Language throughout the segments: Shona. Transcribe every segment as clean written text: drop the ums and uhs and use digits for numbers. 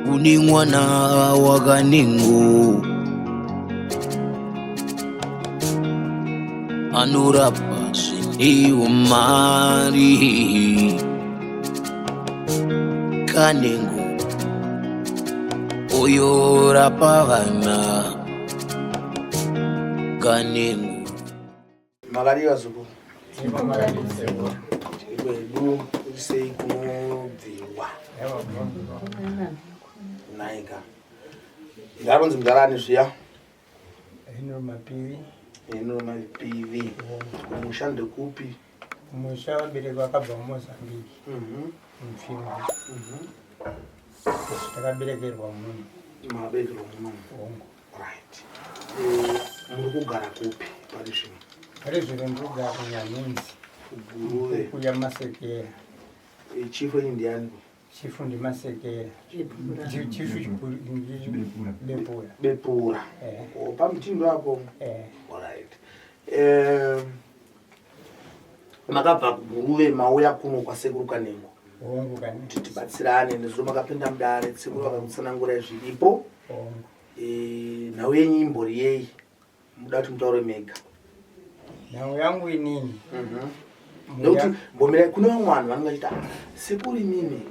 Kune mwana waKanengo anorapa zvine umari. Kanengo uyorapa vana Kanengo. Makadii vazukuru? Tiri kwedu sei kunobviwa? Naika. Ndaronzi mudhara ani zviya? Henry Mapivi. Henry Mapivi. Kumusha ndekupi? Kumusha vabereki vakabva muMozambique. Mupfimbi. Isu takaberekerwa muno. Makaberekerwa muno? Hongu. Right. Eh, muri kugara kupi pari zvino? Pari zvino ndiri kugara kuNyanhunzi. Kuguruve. Kuya Masekera. Eh, chief wenyu ndiani? Chief ndiMasekera. Chief chikuru Bepura. Bepura. Eh. Oh, pamutindo apo. Eh. All right. Eh, makabva kuGuruve mauya kuno kwaSekuru Kanengo. Hongu kani. Kuti tibatsirane nezuro makapinda mudare sekuru vakakutsanangurai zviripo. Hongu. Eh, nhau yenyu imbori yei muda kuti mutaure mega nhau yangu inini nekuti mbomirai kune vamwe vanhu vanenge vachiti ah, sekuru imimi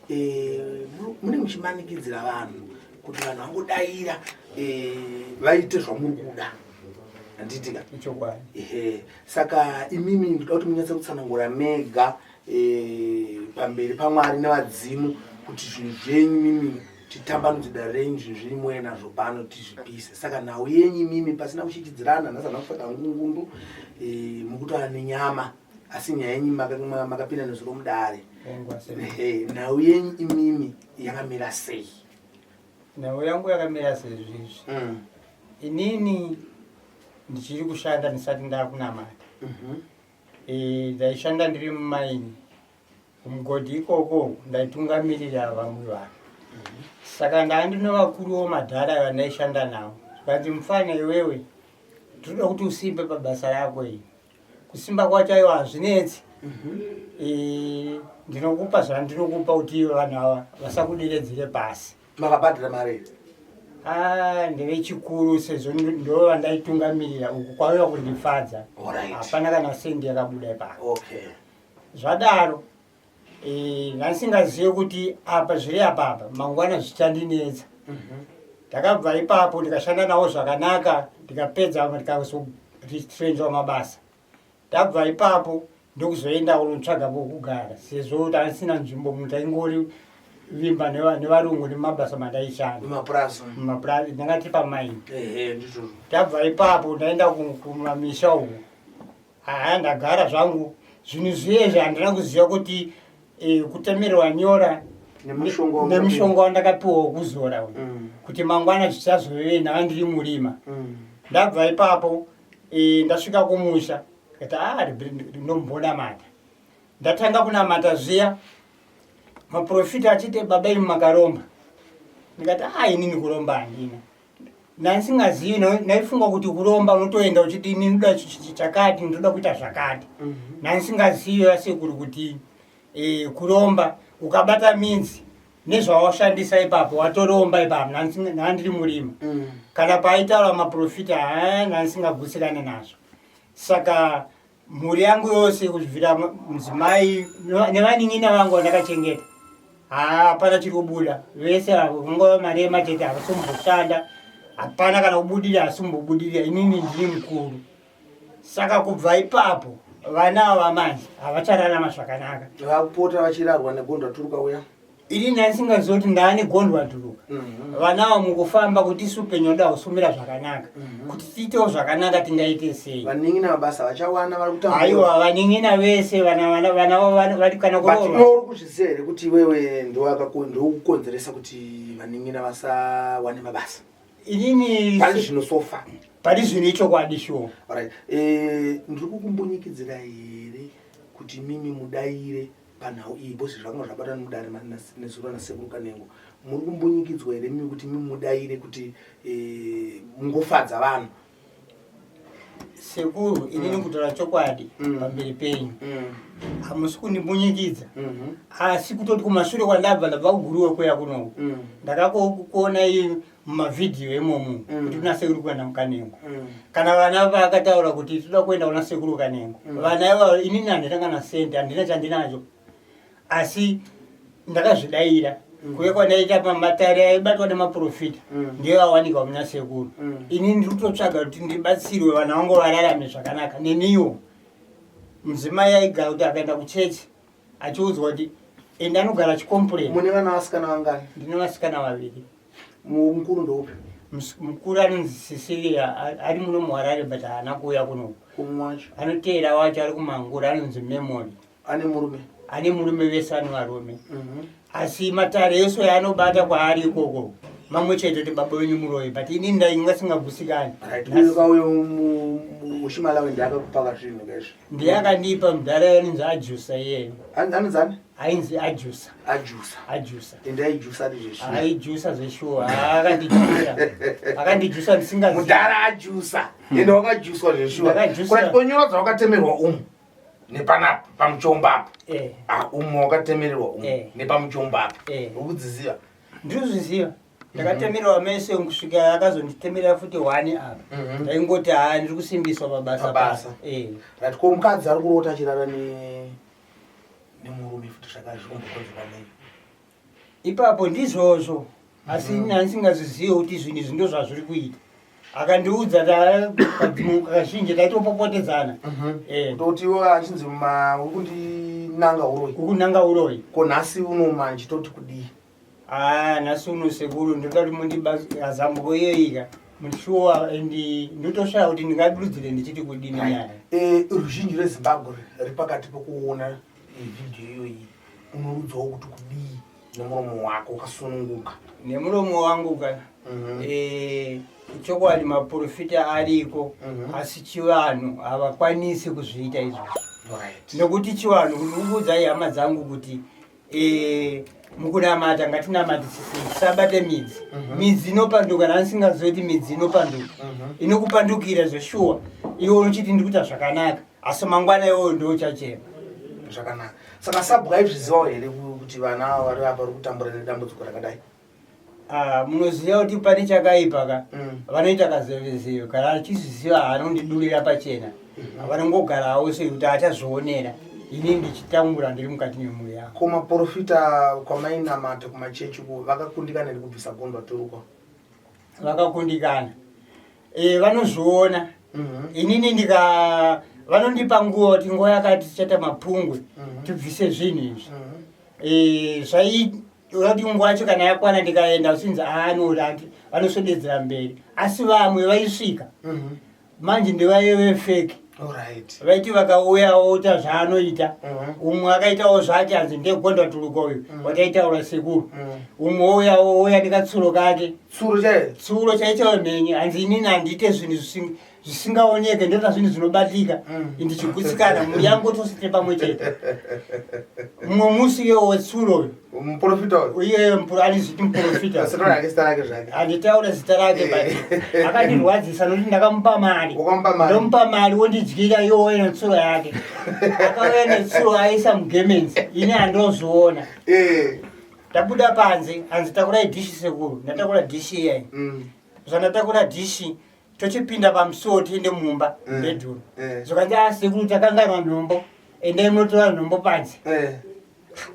eh, mune muchimanikidzira vanhu kuti vanhu vangodaira eh, vaite zvamuri kuda handitika ichokwadi ehe saka imimi ndoda kuti munyatse kutsanangura mega eh, pamberi pamwari nevadzimu kuti zvinhu zvenyu mimi titambanudze dare renyu zvinhu zvenyu muuye nazvo pano tizvipise saka nhau yenyu imimi pasina kuchichidzirana nhasi hana kupfeka ngungundu eh, mukutaura nenyama asi nyaya yenyu makapinda nezuro mudare Ehe, nhau yenyu imimi yakamira sei nhau yangu yakamira sezvizvi Inini ndichiri kushanda ndisati ndakunamata. Eh, ndaishanda ndiri mumaini kumugodhi ikoko ndaitungamirira vamwe vanhu. Saka ndaa ndine vakuruwo madhara vandaishanda navo. Zvikanzi mufana iwewe tinoda kuti usimbe pabasa rako iri. Kusimba kwacho aiwa hazvinetsi. Eh, ndinokupa zvandinokupa kuti vanhu ava vasakuderedzere pasi. Makabhadhara mari here? Ah, ndevechikuru sezvo ndo vandaitungamirira uku kwauya kundifadza. Hapana kana sendi yakabuda ipapo. Okay. Zvadaro eh, ndandisingazive kuti apa zviri apa apa mangwana zvichandinetsa. Ndakabva ipapo ndikashanda navo zvakanaka ndikapedza ndikazoretrenjwa mabasa. Ndabva ipapo ndokuzoenda kunotsvaga pokugara sezvo tasina nzvimbo munhu taingori vimba nevarungu nemabasa mandaishanda mumapurazi mumapurazi ndanga tiri pamaini ehe ndizvozvo ndabva ipapo ndaenda kumamisha uku haa ndagara zvangu zvinhu zviye handina kuziva kuti eh, kutemerwa nyora nemushonga wandakapiwa wekuzora uyu kuti mangwana zvichazovei ndanga ndiri murima ndabva ipapo e, ndasvika kumusha ndikati ah, ndinombonamata ndatanga kunamata zviya maprofita achiti baba imi makaromba ndikati a ah, inini kuromba handina ndandisingazivi ndaifunga kuti kuromba unotoenda uchiti ini ndoda chakati ndoda kuita zvakati ndandisingazivi asekuru kuti e, kuromba ukabata minzi nezvawashandisa ipapo watoromba ipapo nhandiri murima kana paitaura maprofita haa ndandisingagutsikane nazvo saka mhuri yangu yose kubvira mudzimai nevanin'ina vangu vandakachengeta hapana chiri kubuda vese avo vangova marema chete havasomboshanda hapana kana kubudirira asombobudirira inini ndiri mukuru saka kubva ipapo vana ava manje havachararama zvakanaka vakupota vachirarwa negondwa turuka uya ini ndaisingazivi kuti ndaane gondwa turuka vana ava mukufamba kuti isu upenyu oda kusumira zvakanaka kuti tiitewo zvakanaka tingaite sei vanin'ina mabasa vachawana vari kutambura aiwa vanin'ina vese vana vana vana vavo vari kana but kuroorwa iwe uri kuzviziva here kuti iwewe ndowakakukonzeresa kuti vanin'ina vasawane mabasa inini pari zvino sofa pari zvino ichokwadi shuwa Alright. Eh, ndiri kukumbunyikidzira here kuti mimi mudaire panhau iyi because zvakanga zvabatwa nemudare nezuro nasekuru Kanengo muri kumbunyikidzwa here mimi kuti mimi mudaire kuti eh, mungofadza vanhu? Sekuru, inini kutaura chokwadi pamberi penyu, hamusi kundimbunyikidza, asi kutoti kumashure kwandabva, ndabva kuGuruwe kuya kunoku, ndakakuonai mumavhidhiyo imomo kuti kuna sekuru kuenda muKanengo. Kana vana vakataura kuti toda kuenda kuna sekuru Kanengo, vana ivavo, inini handina kana sendi, handina chandinacho, asi ndakazvidaira kuve kwandaita pamatare aibatwa nemaprofita, ndiyo awanikwa muna sekuru. Ini ndiri kutotsvaga kuti ndibatsirwe, vana vangu vararame zvakanaka. Neniwo mudzimai aigara kuti akaenda kuchechi achiudzwa kuti ende anogara achicomplain. Mune vana vasikana vangani? Ndine vasikana vaviri. Mukuru ndoupi? Mukuru anonzi Cecilia, ari muno muHarare, but haana kuuya kunoku. Kumwe wacho? Anoteera wacho ari kuMangura, anonzi Memory. Ane murume? Ane murume, vese ane varume, asi matare ese yaanobata kwaari ikoko mamwe chete, kuti baba venyu muroyi, but ini ndainga singagusikani. Right, uyo kauyo mushimalawi ndiakakupa zvinhu kaizvi? Ndiye akandipa, mudhara anonzi Ajusa iyeyo. Anonzani? Ainzi Ajusa. Ajusa? Ajusa. Ende aijusa ndizvezvi? Aijusa zveshuwa, akandijusa, akandijusa ndisingazivi. Mudhara ajusa, ende wakajuswa zveshuwa? Ndakajuswa. Kurati konyora dzawakatemerwa umu nepanapa pamuchomba apa? Ah, umu wakatemererwa umu nepamuchomba apa? Uri kudziziva? Ndinozviziva, ndakatemerwa mese kusvika akazonditemerera futi one apa. Ndaingoti haa, ndiri kusimbiswa pabasa. Pabasa. Right, ko mukadzi ari kurota achirara nemurume futi, zvakare zvikumbokonzerwa nei? Ipapo ndizvozvo, asi ini handisingazvizive kuti zvinhu izvi ndo zvazviri kuita. Akandiudza kazhinji taitopopotedzana. Kutoti iwe achinzi ma uri kundinanga uroyi. Ukunanga uroyi. Ko nhasi uno manje toti kudii? Ah, nhasi uno sekuru, ndoda kuti mundiazambuko iyoika mushuwa, and ndotoshaya kuti ndingadudzire ndichiti kudini nyaya. Ruzhinji rweZimbabwe riri pakati pekuona vhidhiyo iyoyi, unorudzawo kuti kudii nemuromo wako wakasununguka? Nemuromo wangu ka, chokwadi maprofita ariko, asi chivanhu havakwanisi kuzviita izvozvo, nekuti chivanhu, ndikuudzai hama dzangu kuti mukunamata ngatinamatisisei, tisabate midzi. Midzi inopanduka, nandisingazivi kuti midzi inopanduka, inokupandukira zveshuwa. Iwe unochiti ndiri kuita zvakanaka, asi mangwana iwoyo ndo uchachema. Zvakanaka. Saka sabhuku aizvizivawo here kuti vana ava vari apa vari kutambura nedambudziko rakadai? Ah, munoziva kuti pane chakaipa ka, vanoita kazevezeve. Kana achizviziva, haanondidurira pachena, vanongogarawo sekuti achazvionera ini ndichitambura ndiri mukati memhuri yangu. Ko maprofita kwamainamata kumachechi uko vakakundikana here kubvisa gondwa turukwa? Vakakundikana. Vanozviona. Inini ndika vanondipa nguva kuti nguva yakati tichaita mapungwe, tibvise zvinhu izvi. Zvai kuti nguva yacho kana yakwana, ndikaenda uchinzi aanoti vanoswededzera mberi, asi vamwe vaisvika manje ndevaive fake. Vaiti vakauyawo ita zvaanoita. Umwe akaitawo zvake, hanzi ndegondwa turuka uyu wataitaura sekuru. Umwe ouyawo ouya nekatsuro kake. Tsuro chaiyo? Tsuro chaichawo mhenye. Hanzi inini handiite zvinhu zvisingaoneke, ndoita zvinhu zvinobatika, ndichigutsikana, mhuri yangu tose tiri pamwe chete. Mumwe musi iyewo wetsuro uyu, Muprofita uyu? Iye anizviti muprofita. Asitaura hake zita rake zvake. Handitaure zita rake, but akandirwadzisa nokuti ndakamupa mari. Wakamupa mari? Ndomupa mari, wondidyira, iwo netsuro yake. Akauya netsuro, aisa mugemenzi, ini handozviona. Tabuda panze, hanzi takurai dhishi sekuru. Ndatakura dhishi iyai. Zvandatakura dhishi, tochipinda pamusuwo tiende mumba, bedroom, zvakanzi, "A sekuru, takanganwa nhombo, endai munotora nhombo panze."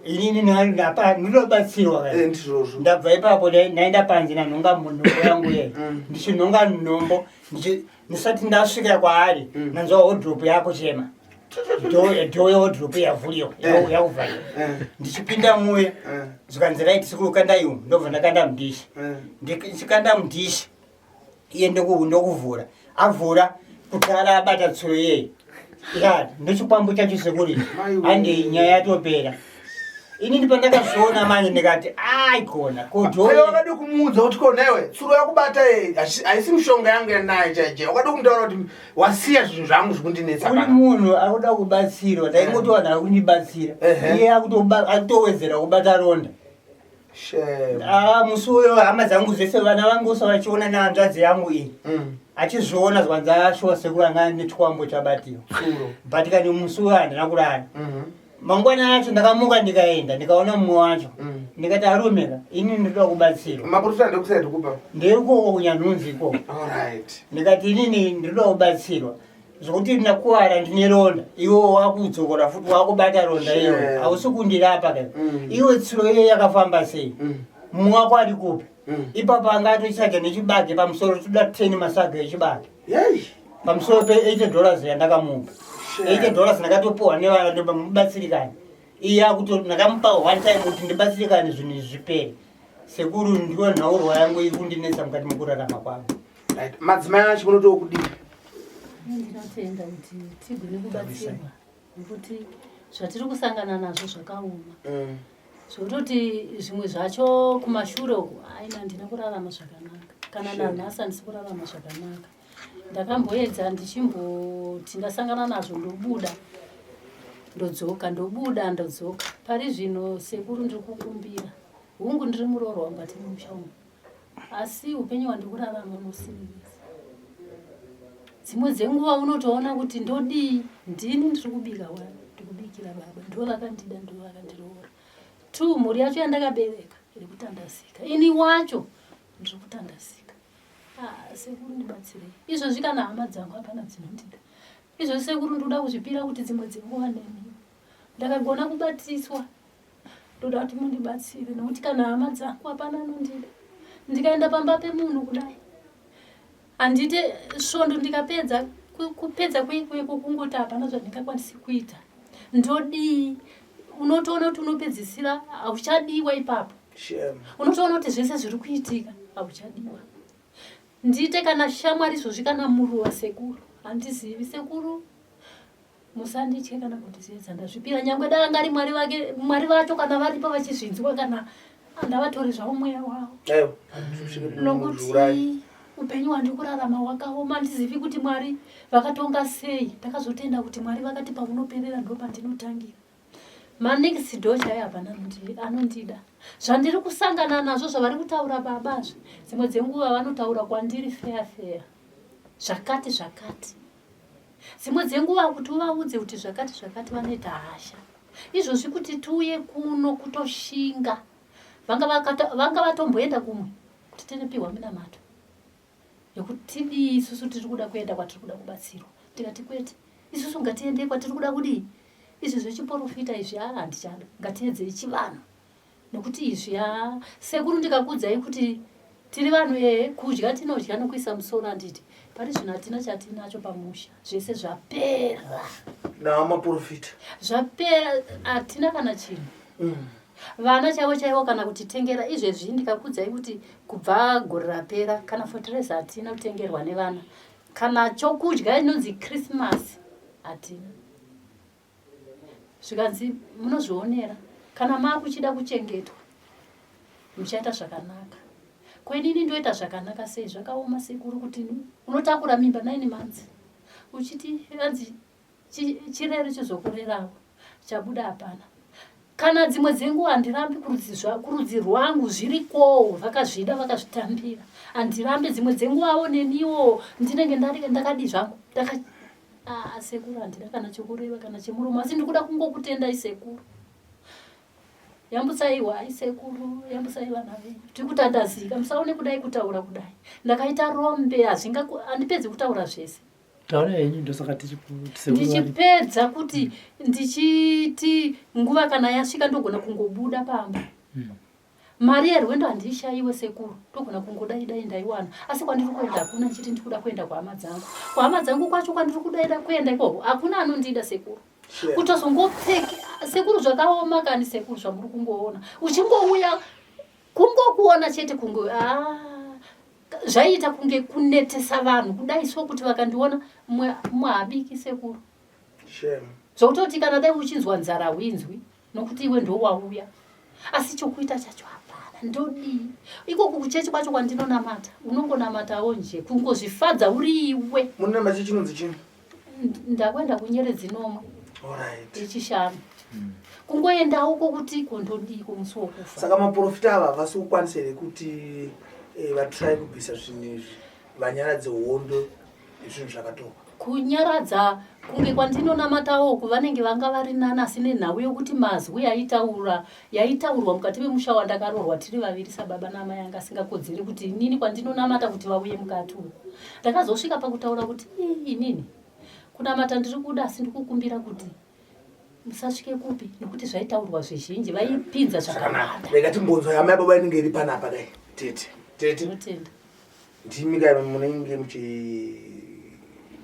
Inini ndapa ndinobatsirwa ka. Ndizvozvo. Ndabva ipapo, ndaenda panze, ndanhonga nhombo yangu ye, ndichinhonga nhombo, ndisati ndasvika kwaari, ndanzwa wardrobe yako chema, door yewardrobe yavhuriwa, yakuvhariwa. Ndichipinda muye, zvikanzi, "Right sekuru, kandai umu." Ndobva ndakanda mudhishi. Ndichikanda mudhishi, iye ndokuvhura, avhura kutara, abata tsuro iyeye, ikati ndochikwambo chacho sekuru. Maiwe. Handei, nyaya yatopera. Inini pandakazviona manje ndikati aigona Aiwa, kodho. wakadi kumuudza kuti ko newe tsuro yakubata iyi haisi mishonga yangu yanayo chaichai? Wakadi kumutaura kuti wasiya zvinhu zvangu zvikundinetsa Uri pana. munhu akuda kubatsirwa, ndaingoti vanhu ari kundibatsira. Iye akutowedzera kubata ronda. Ah, musi uyo hama dzangu dzese vana vangu vose vachiona nehanzvadzi yangu iyi mm. achizviona zvanza ashuwa sekuru anga nechikwambo chabatiwa but kani musi uyo handina kurara mm-hmm. mangwana acho ndakamuka ndikaenda ndikaona mumwe wacho mm. ndikati arumeka ini ndinoda kubatsirwa maporofita ndekusaidi kupa ndeikoko kunyanhunzi ikoko ndikati inini ndinoda kubatsirwa zvokuti ndakuwara ndine ronda iwe wakudzokora futi wakubata ronda iyo hausi kundirapa ka mm. iwe tsuro iyo yakafamba sei mm. mumwe wako ari kupi mm. ipapo anga atochisaga nechibage pamusoro toda 10 masaga echibage pamusoro pe 80 dollars yandakamupa 80 dollars ndakatopuwa nevana ndomubatsirikani iye akuto ndakamupa one time kuti ndibatsirikane zvinhu izvi zvipere sekuru ndiyo nhaurwa yangu iri kundinetsa mukati mekurarama kwangu Right. Madzimai acho munotiwo kudii? Ndinotenda kuti tigone kubatsirwa nekuti zvatiri kusangana nazvo zvakaoma. Mm. Zvekutoti zvimwe zvacho kumashure uku aina handina kurarama zvakanaka. Kana nanhasi handisi kurarama zvakanaka. Ndakamboedza ndichimboti ndasangana nazvo ndobuda ndodzoka ndobuda ndodzoka. Pari zvino sekuru ndiri kukumbira. Hungu ndiri muroorwa mukati memusha umu. asi upenyu hwandiri kurarama unosiririsa dzimwe dzenguva unotoona kuti ndodii ndini ndiri kubika wani ndikubikira baba ndo vakandida ndo vakandiroora two mhuri yacho yandakabereka iri kutandazika ini wacho ndiri kutandazika ah, sekuru ndibatsirei izvozvi kana hama dzangu hapana dzinondida izvozvi sekuru ndinoda kuzvipira kuti dzimwe dzenguva neni ndakagona kubatiswa ndoda kuti mundibatsire nokuti kana hama dzangu hapana anondida ndikaenda pamba pemunhu kudai handite svondo ndikapedza kupedza kuikweko kungoti hapana zvandingakwanisi kuita ndodii unotoona kuti unopedzisira hauchadiwa ipapo unotoona kuti zvese zviri kuitika hauchadiwa ndiite kana shamwari izvozvi kana muruwa sekuru handizivi sekuru Musanditye kana kundizedza ndazvipira nyangwe dai anga ari mwari vake mwari vacho kana varipo vachizvinzwa kana andavatore zvavo mweya wavo nokuti upenyu hwandiri kurarama hwakaoma handizivi kuti mwari vakatonga sei ndakazotenda kuti mwari vakati paunoperera ndopandinotangira manext door chaiyo hapana anondida zvandiri kusangana nazvo zvavari kutaura babazve dzimwe dzenguva vanotaura kwandiri feya feya zvakati zvakati Dzimwe dzenguva kuti uvaudze kuti zvakati zvakati vanoita hasha. Izvozvi kuti tiuye kuno kutoshinga. Vanga vanga vatomboenda kumwe kuti tinopihwa minamato yekuti tidii isusu tiri kuda kuenda kwatiri kuda kubatsirwa. Tikati kwete, isusu ngatiendei kwatiri kuda kudii. Izvi zvechiporofita izvi haa handichada, ngatiedzei chivanhu. Nokuti izvi haa sekuru ndikakuudzai kuti tiri vanhu ehe kudya tinodya nokuisa musoro handiti pari zvino hatina chatinacho pamusha zvese zvapera nawo maprofita zvapera hatina kana chinhu mm. vana chaivo chaivo kana kutitengera izvezvi ndikakuudzai kuti kubva gore rapera kana fotereza hatina kutengerwa nevana kana chokudya inonzi christmas hatina zvikanzi munozvionera kana makuchida kuchengetwa muchaita zvakanaka ko inini ndoita zvakanaka sei zvakaoma sekuru kuti unotakura mimba nine months uchiti anzi chirere chizokurerawo chabuda hapana kana dzimwe dzenguva handirambi kurudzi rwangu zvirikowo vakazvida vakazvitambira handirambi dzimwe dzenguvawo neniwo ndinenge ndakadii zvangu Ah, sekuru handina kana chokureva kana chemuromo asi ndikuda kungokutendai sekuru. Yambutsai hwai sekuru, yambutsai vana venyu. Tiri kutandazika, musaone kudai kutaura kudai. Ndakaita rombe hazvinga handipedzi kutaura zvese. Taura henyu ndosaka tichipo ndichipedza kuti ndichiti nguva kana yasvika ndogona kungobuda pamba. Mm. Mari yerwendo handiishaiwe sekuru, ndogona kungodai dai ndaiwana asi kwandiri kuenda hakuna ndichiti ndikuda kuenda kuhama dzangu. Kuhama dzangu kwacho kwandiri kudaida kuenda ikoko hakuna anondida sekuru. Kutozongopfeke sekuru zvakaoma kani sekuru zvamuri kungoona. Uchingouya kungokuona chete kunge ah zvaiita kunge kunetesa vanhu kudai so kuti vakandiona mwahabiki sekuru. Shame. Zvokutoti kana dai uchinzwa nzara hauinzwi nokuti iwe ndowauya asi chokuita chacho hapana ndodii ikoku kuchechi kwacho kwandinonamata unongonamatawo nje kungozvifadza uri iwe munonamata chinonzi chini ndakuenda kunyeredzi nomwe yechishanu. Kungoendawo kwokuti ko ndodiiko musi wokufa. Saka maprofita ava havasi kukwanisa here kuti eh, vatry kubvisa zvinhu izvi vanyaradze hondo zvinhu zvakatorwa? Kunyaradza kunge kwandinonamatawo uku vanenge vanga vari nani asi nenhau yokuti mazwi yaitaura yaitaurwa mukati memusha wandakaroorwa tiri vaviri sababa naamai anga asingakodzeri kuti inini kwandinonamata kuti vauye mukati umu. Ndakazosvika pakutaura kuti inini kunamata ndiri kuda asi ndikukumbira kuti musasvike kupi nekuti zvaitaurwa zvizhinji vaipinza zvakawanda. Rega timbonzwa yamai baba inenge iri panapa dai tete tete Tinotenda. Ndimi ka munenge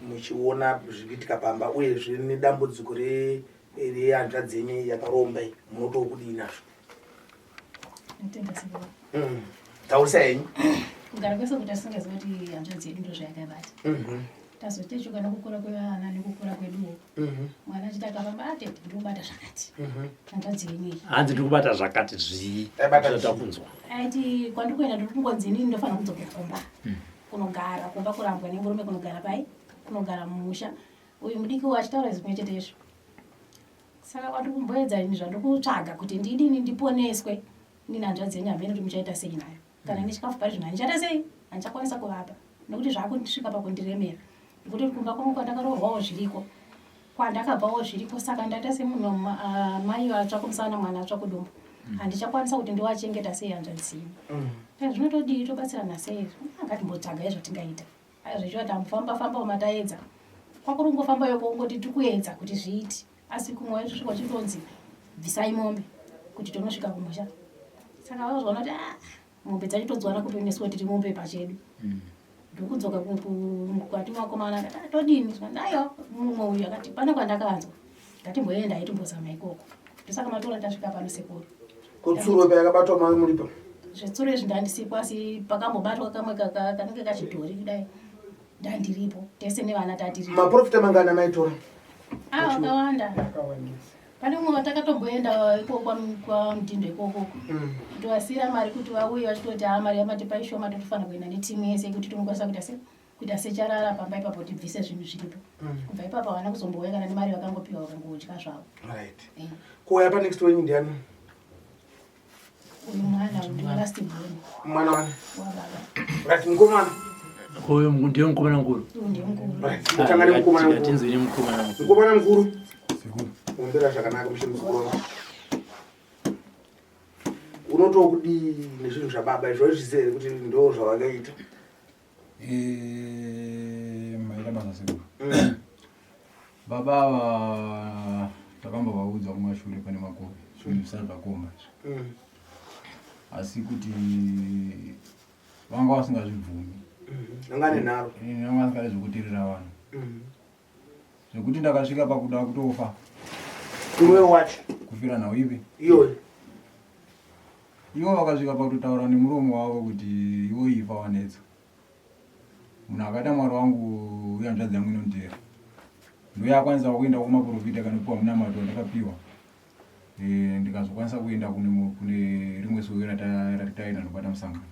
muchiona zviri kuitika pamba uyezve nedambudziko rehanzvadzi yenyu yakaromba iyi munotokudii nazvo? Ndinotenda sekuru. Taurisa henyu. Kugara kwese kuti tisingazivi kuti hanzvadzi yedu ndozvayakabata. Tazotechuka nokukura kwevana nekukura kweduwo. Mwana achiti akafamba atete ndikubata zvakati. Hanzvadzi yenyu iyi. Hanzi ndikubata zvakati zvii? Aibata Ndinoda zvii? kunzwa. Aiti kwandiri kuenda ndiri kungonzi inini ndofanira kudzokera kumba. Kunogara kumba kurambwa nemurume kunogara pai? Kunogara mumusha. Uyu mudiki uyu achitaura zvimwe chete izvo. Saka kwandiri kumboedza ini zvandikutsvaga kuti ndidini ndiponeswe. Inini hanzvadzi yenyu hameno kuti muchaita sei nayo. Kana nechikafu pari zvino handichaita sei? Handichakwanisa kuvapa nekuti zvakundisvika pakundiremera. Nekuti kumba kwangu kwandakaroorwawo zviriko. Kwandakabvawo zviriko saka ndaita semunhu mai vatsva kumusana mwana atsva kudumbu. Handichakwanisa kuti ndowachengeta sei hanzvadzi yenyu. Saka zvinotodii tobatsirana sei? Ngatimbotsvagai zvatingaita. Aiwa zvechiwa tambofamba famba mataedza. Kwakuri kungofamba yoko kungoti tiri kuedza kuti zviite. Asi kumwe waisvika uchitonzi bvisai mombe kuti tonosvika kumusha. Saka vazoona kuti ah, mombe dzacho todziwana kupi nesuwo tiri mombe pachedu. Ndokudzoka mukati makomana akati ah, todini? Zvikanzi aiwa mumwe uyu akati pane kwandakanzwa. Ngatimboenda timbozama ikoko. Ndosaka matora tasvika pano sekuru. Ko tsuro payakabatwa mave muripo? Zvetsuro izvi ndandisipo asi pakambobatwa kamwe kanenge kachidhori kudai ndandiripo tese nevana tatiripo. Maprofita mangani amaitora? Ah, vakawanda. Akawandisa. Pane umwe watakatomboenda ikoko kwaMudhindo ikoko. Kutovasiyira mari kuti vauye vachitoti haa mari yamatipa ishoma totofanira kuenda netimu yese kuti tinokwanisa kuita se kuita secharara pamba ipapo tibvise zvinhu zviripo. Kubva ipapo havana kuzombouya kana nemari vakangopiwa vakangodya zvavo. Right. Kuuya pa next wenyu ndiani? Uyu mwana uyu ndiwe last born Mwana wani? wababa. Right, mukomana. Uyu ndiye mukomana mukuru. Uyu ndiye mukuru. Right, totanga nemukomana mukuru. Tinzwi nemukomana mukuru. Mukomana mukuru. Ombera zvakanaka mushe muzukuru wangu. Unotokudii nezvinhu zvababa izvo wazviziva here kuti ndo zvavakaita? Maita basa sekuru. Baba ava takambovaudza kumashure pane makore zvinhu zvisati zvakoma izvi. Asi kuti vanga vasingazvibvumi. Anga ane nharo. Vanga vasingadi zvekuteerera vanhu. Zvekuti ndakasvika pakuda kutofa. Iwe wacho. Kufira nhau ipi? Iyoyo. Ivo vakasvika pakutotaura nemuromo wavo kuti iwo ifa wanetsa. Munhu akaita mwari wangu uye hanzvadzi yangu inonditeera. Ndoyakwanisa kuenda kumaprofita kanopiwa munamato wandakapiwa. Ndikazokwanisa kuenda kune rimwe sowe ratitaenda ndobata musangano.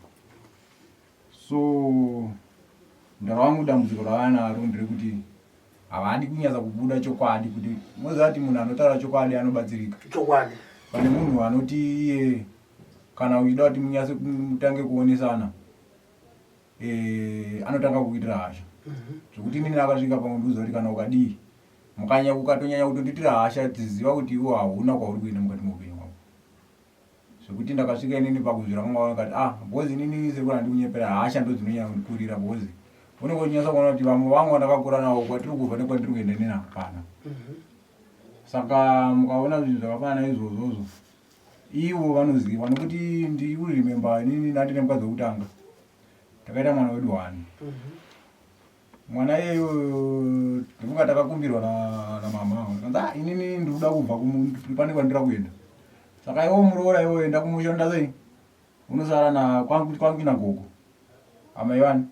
So mudhara wangu dambudziko ravanaro nderekuti havadi kunyatsa kubuda chokwadi kuti moziva kuti munhu anotaura chokwadi anobatsirika. Chokwadi. Pane munhu anoti iye kana uchida kuti munyatse mutange kuonesana anotanga kukuitira hasha. Zvekuti inini akasvika pamwe ndiuza kuti kana ukadii mukanya ukatonyanya kutondiitira hasha tiziva kuti iwe hauna kwauri kuenda mukati meupenyu hwako. Zvekuti ndakasvika inini pakuzvira kwangu vakati ah because inini sekuru handikunyepera hasha ndodzinonyanya kundikurira because unenge uchinyatsa kuona kuti vamwe vangu vandakakura navo kwatiri kubva nekwandiri kuenda inini hapana. Saka mukaona zvinhu zvakafanana izvozvozvo ivo vanoziva nekuti ndiri kuremember inini ndandine mukadzi wekutanga takaita mwana wedu one. Mwana iyeyo ndofunga takakumbirwa namama kanzi ah inini ndikuda kubva pane kwandira kuenda. Saka iwo muroora iwo enda kumusha unoita sei? Unosara na kwangu kwangu na gogo. Amai vani?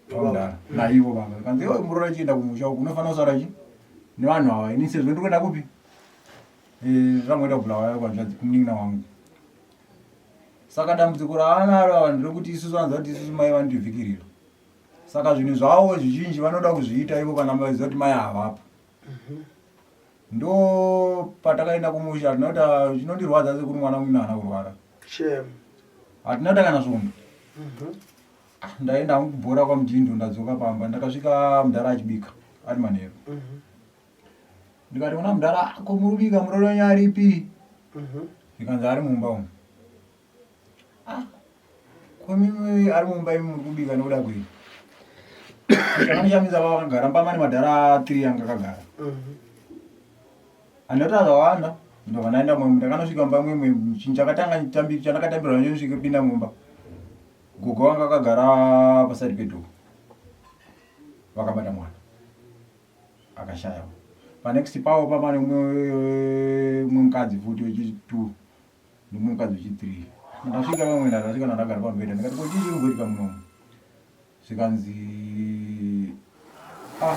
Vamudhara. Naivo baba. Kanzi iwe muroora chienda kumusha uku unofanira kusara chi nevanhu ava. Ini sezvo ndiri kuenda kupi? Zvangoenda kuBulawayo kwanzvadzi kumunin'ina wangu. Saka dambudziko raanaro ava nderekuti isusu vanonzwa kuti isusu mai vanotivhikirira. Saka zvinhu zvavo zvizhinji vanoda kuzviita ivo kana vaziva kuti mai havapo. Ndo patakaenda kumusha hatina kuita chinondirwadza sekuru mwana wangu haana kurwara. Shame. Hatina kuita kana svondo. Ah, ndaenda hangu kubhora kwaMudhindo ndadzoka pamba ndakasvika mudhara achibika ari manheru. Ndikati kuna mudhara "Ah, ko muri kubika muroora wenyu aripi? Zvikanzi ari mumba umu. Ah, ko mimi ari mumba imi muri kubika nekuda kwei? Chakandishamisa vakagara mumba mane madhara 3 anga akagara. Handinotaura zvakawanda ndobva ndaenda mumwe ndakanosvika mumba mwemwe chinhu chakatanga chandakatambirwa nacho kusvika kupinda mumba gogo vanga vakagara paside pedhoo vakabata mwana akashaya panext pavo papane umwe mukadzi futi wechi2 nemumwe mukadzi wechi3 ndasvika pamwe ndakasvika ndandagara pamubhedha ndikati ko chii chiri kumboitika munomu zvikanzi ah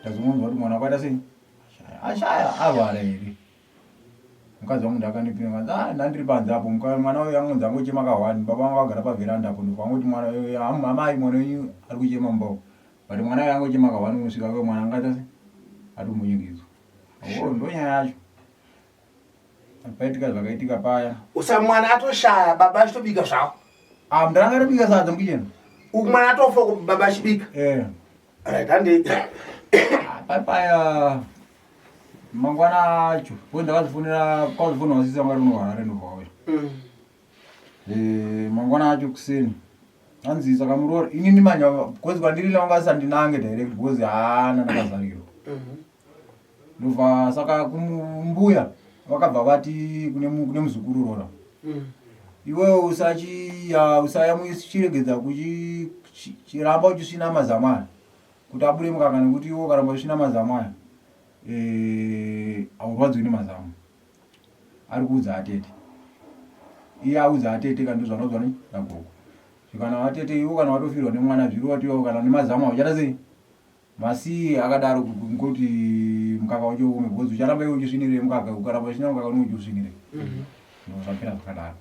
ndazongonzwa kuti mwana wakaita sei ashaya arwara here mukadzi wangu ndakandipinda kanzi ah ndandiri panze apo mwana uyu angonzi angochema kahwani baba vangu vagara pavheranda apo ndobva angoti mwana uyu amai mwana wenyu ari kuchema mumba umu but mwana uyu angochema kahwani unosvika kwe mwana angaita sei ari kumbonyengedzwa oh ndonyaya yacho paitika zvakaitika paya usa mwana atoshaya baba achitobika zvavo ah mudhara angatobika sadza mukicheni uku mwana atofa uku baba achibika eh right handei ah, paya mangwana acho bo ndakazofonera kwazofonera wasisi vanga ri kunoharare ndobva wauya Eh, mangwana acho kuseni hanzi saka muroora inini manje because kwandiri vanga vasandinange direct because haana ndakazarirwa ndobva saka kumbuya vakabva vati kune kune muzukuru roora iwewe usachiya usayamuchiregedza kuchiramba uchisvina mazamu aya kuti abude mukaka nekuti iwe ukaramba uchisvina mazamu aya eh, haurwadziwi nemazamu ari kuudza atete iye audza atete ka ndozvanoudzwa ni nagogo zvikana vatete iwe kana watofirwa nemwana zviri watiwa kana nemazamu auchata sei masiye akadaro kungoti mukaka wacho uome because ucharamba iwe uchisvinirei mukaka ukaramba uchisvina mukaka unenge uchiusvinirei mhm. ndozvapera zvakadaro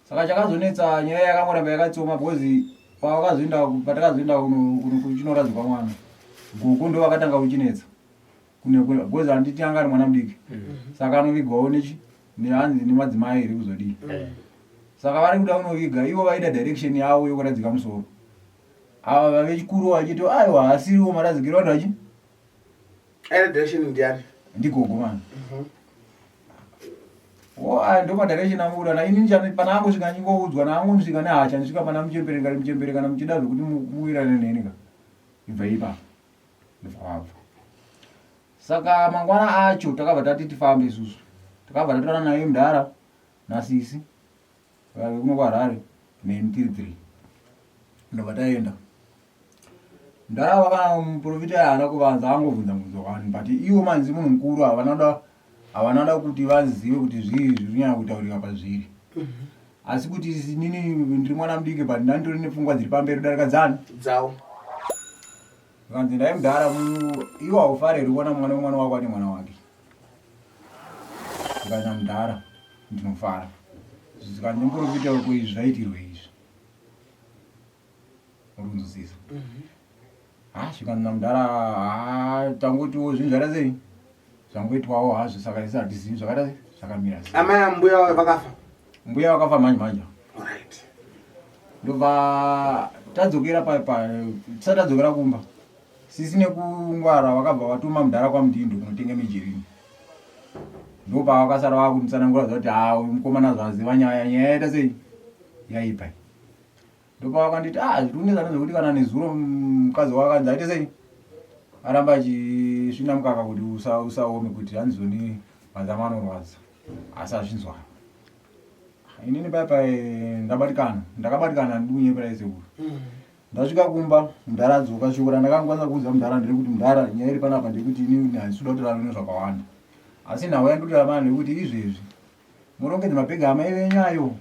saka chakazonetsa nyaya yakangoramba yakatsoma because pavakazoenda patakazoenda kuchinoradzikwa mwana gogo ndo vakatanga kuchinetsa because handiti anga ari mwana mudiki mhm. saka anovigwawo nechi nehanzi nemadzimai here kuzodii mhm. saka vari kuda kunoviga ivo vaida direction yavo yokuradzika musoro ava vechikuru vachiti aiwa haasiriwo maradzikiro vanhu vachi aida direction ndiani ndigogo mani mhm. wo aya ndo madirection amukuda na ini pana angosvika nyingoudzwa naangosvika nehacha ndisvika pana muchembere ngari muchembere kana muchida zvekuti muwirane neni ka ibva ipapo ndobva vabva saka mangwana acho takabva tati tifambe isusu takabva tatorana naye mudhara nasisi vave kuno kuharare neni tiri three ndobva taenda mudhara vakana muprofita haana kuvanza angobvunza mubvunzo wani but iwo manzi munhu mukuru havana havana da kuti vazive kuti zvii zviri kunyanya kutaurika pazviri asi kuti inini ndiri mwana mudiki but ndandiri nepfungwa dziri pamberi kudarika dzani dzavo Zvikanzi ndai mudhara iwe haufare here kuona mwana wemwana wako ane mwana wake. Zvikanzi mudhara ndinofara. Zvikanzi muprofita wako izvi zvaitirwe izvi. Uri kunzwisisa? Ha zvikanzi namudhara ha tangotiwo zvinhu zvakaita sei? Zvangoitwawo hazvo saka isu hatizivi zvakaita sei? Zvakamira sei. Amai ambuya vakafa? Mbuya vakafa manje manje. Right. Ndobva tadzokera pa pa tisati tadzokera kumba. Sisi nekungwara vakabva vatuma mudhara kwaMudhindo kunotenga mejerini. Ndopavakasara vakumutsanangura zvati haa uyu mukomana zvaziva nyaya nyaya yaita sei yaipa. Ndopavakanditi ah zviri kunetsa ndezvekuti kana nezuro mukadzi wakanzi aite sei aramba achisvina mukaka kuti usaome kuti hanzi zoni mazama anorwadza asi azvinzwa inini paya paya ndabatikana ndakabatikana ndikunyepera sekuru mm. ndasvika kumba mudhara adzoka shoko randakangwanisa kuudza mudhara nderekuti mudhara nyaya iri panapa ndekuti ini handisi kuda kutorara nezvakawanda asi nhau yandotora pana ndekuti izvezvi murongedze mabhegi amai venyu ayo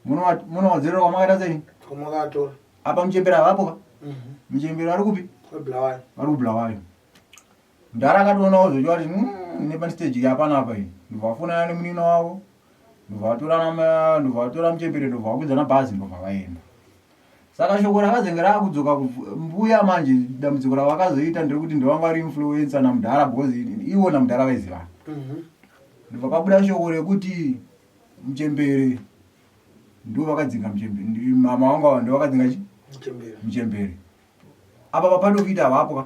munowadzerera kwamakaita sei apa muchembera havapo ka mhm. muchembera vari kupi vari kubulawayo Mdhara akatoonawo zvecho ati mm, nepastage yapana apa iyi ndobva vafonana nemunina wavo ndobva vatorana ndobva vatora muchembere ndobva vakwidza nabhazi ndobva vaenda. Saka shoko rakazenge raakudzoka mbuya manje dambudziko ravakazoita nderekuti ndovanga vari influencer namudhara because ivo namudhara vaizivana. Ndobva pabuda shoko rekuti muchembere ndo vakadzinga muchembere, mama vangu ava ndo vakadzinga chi muchembere. Apa papadofita havapo ka.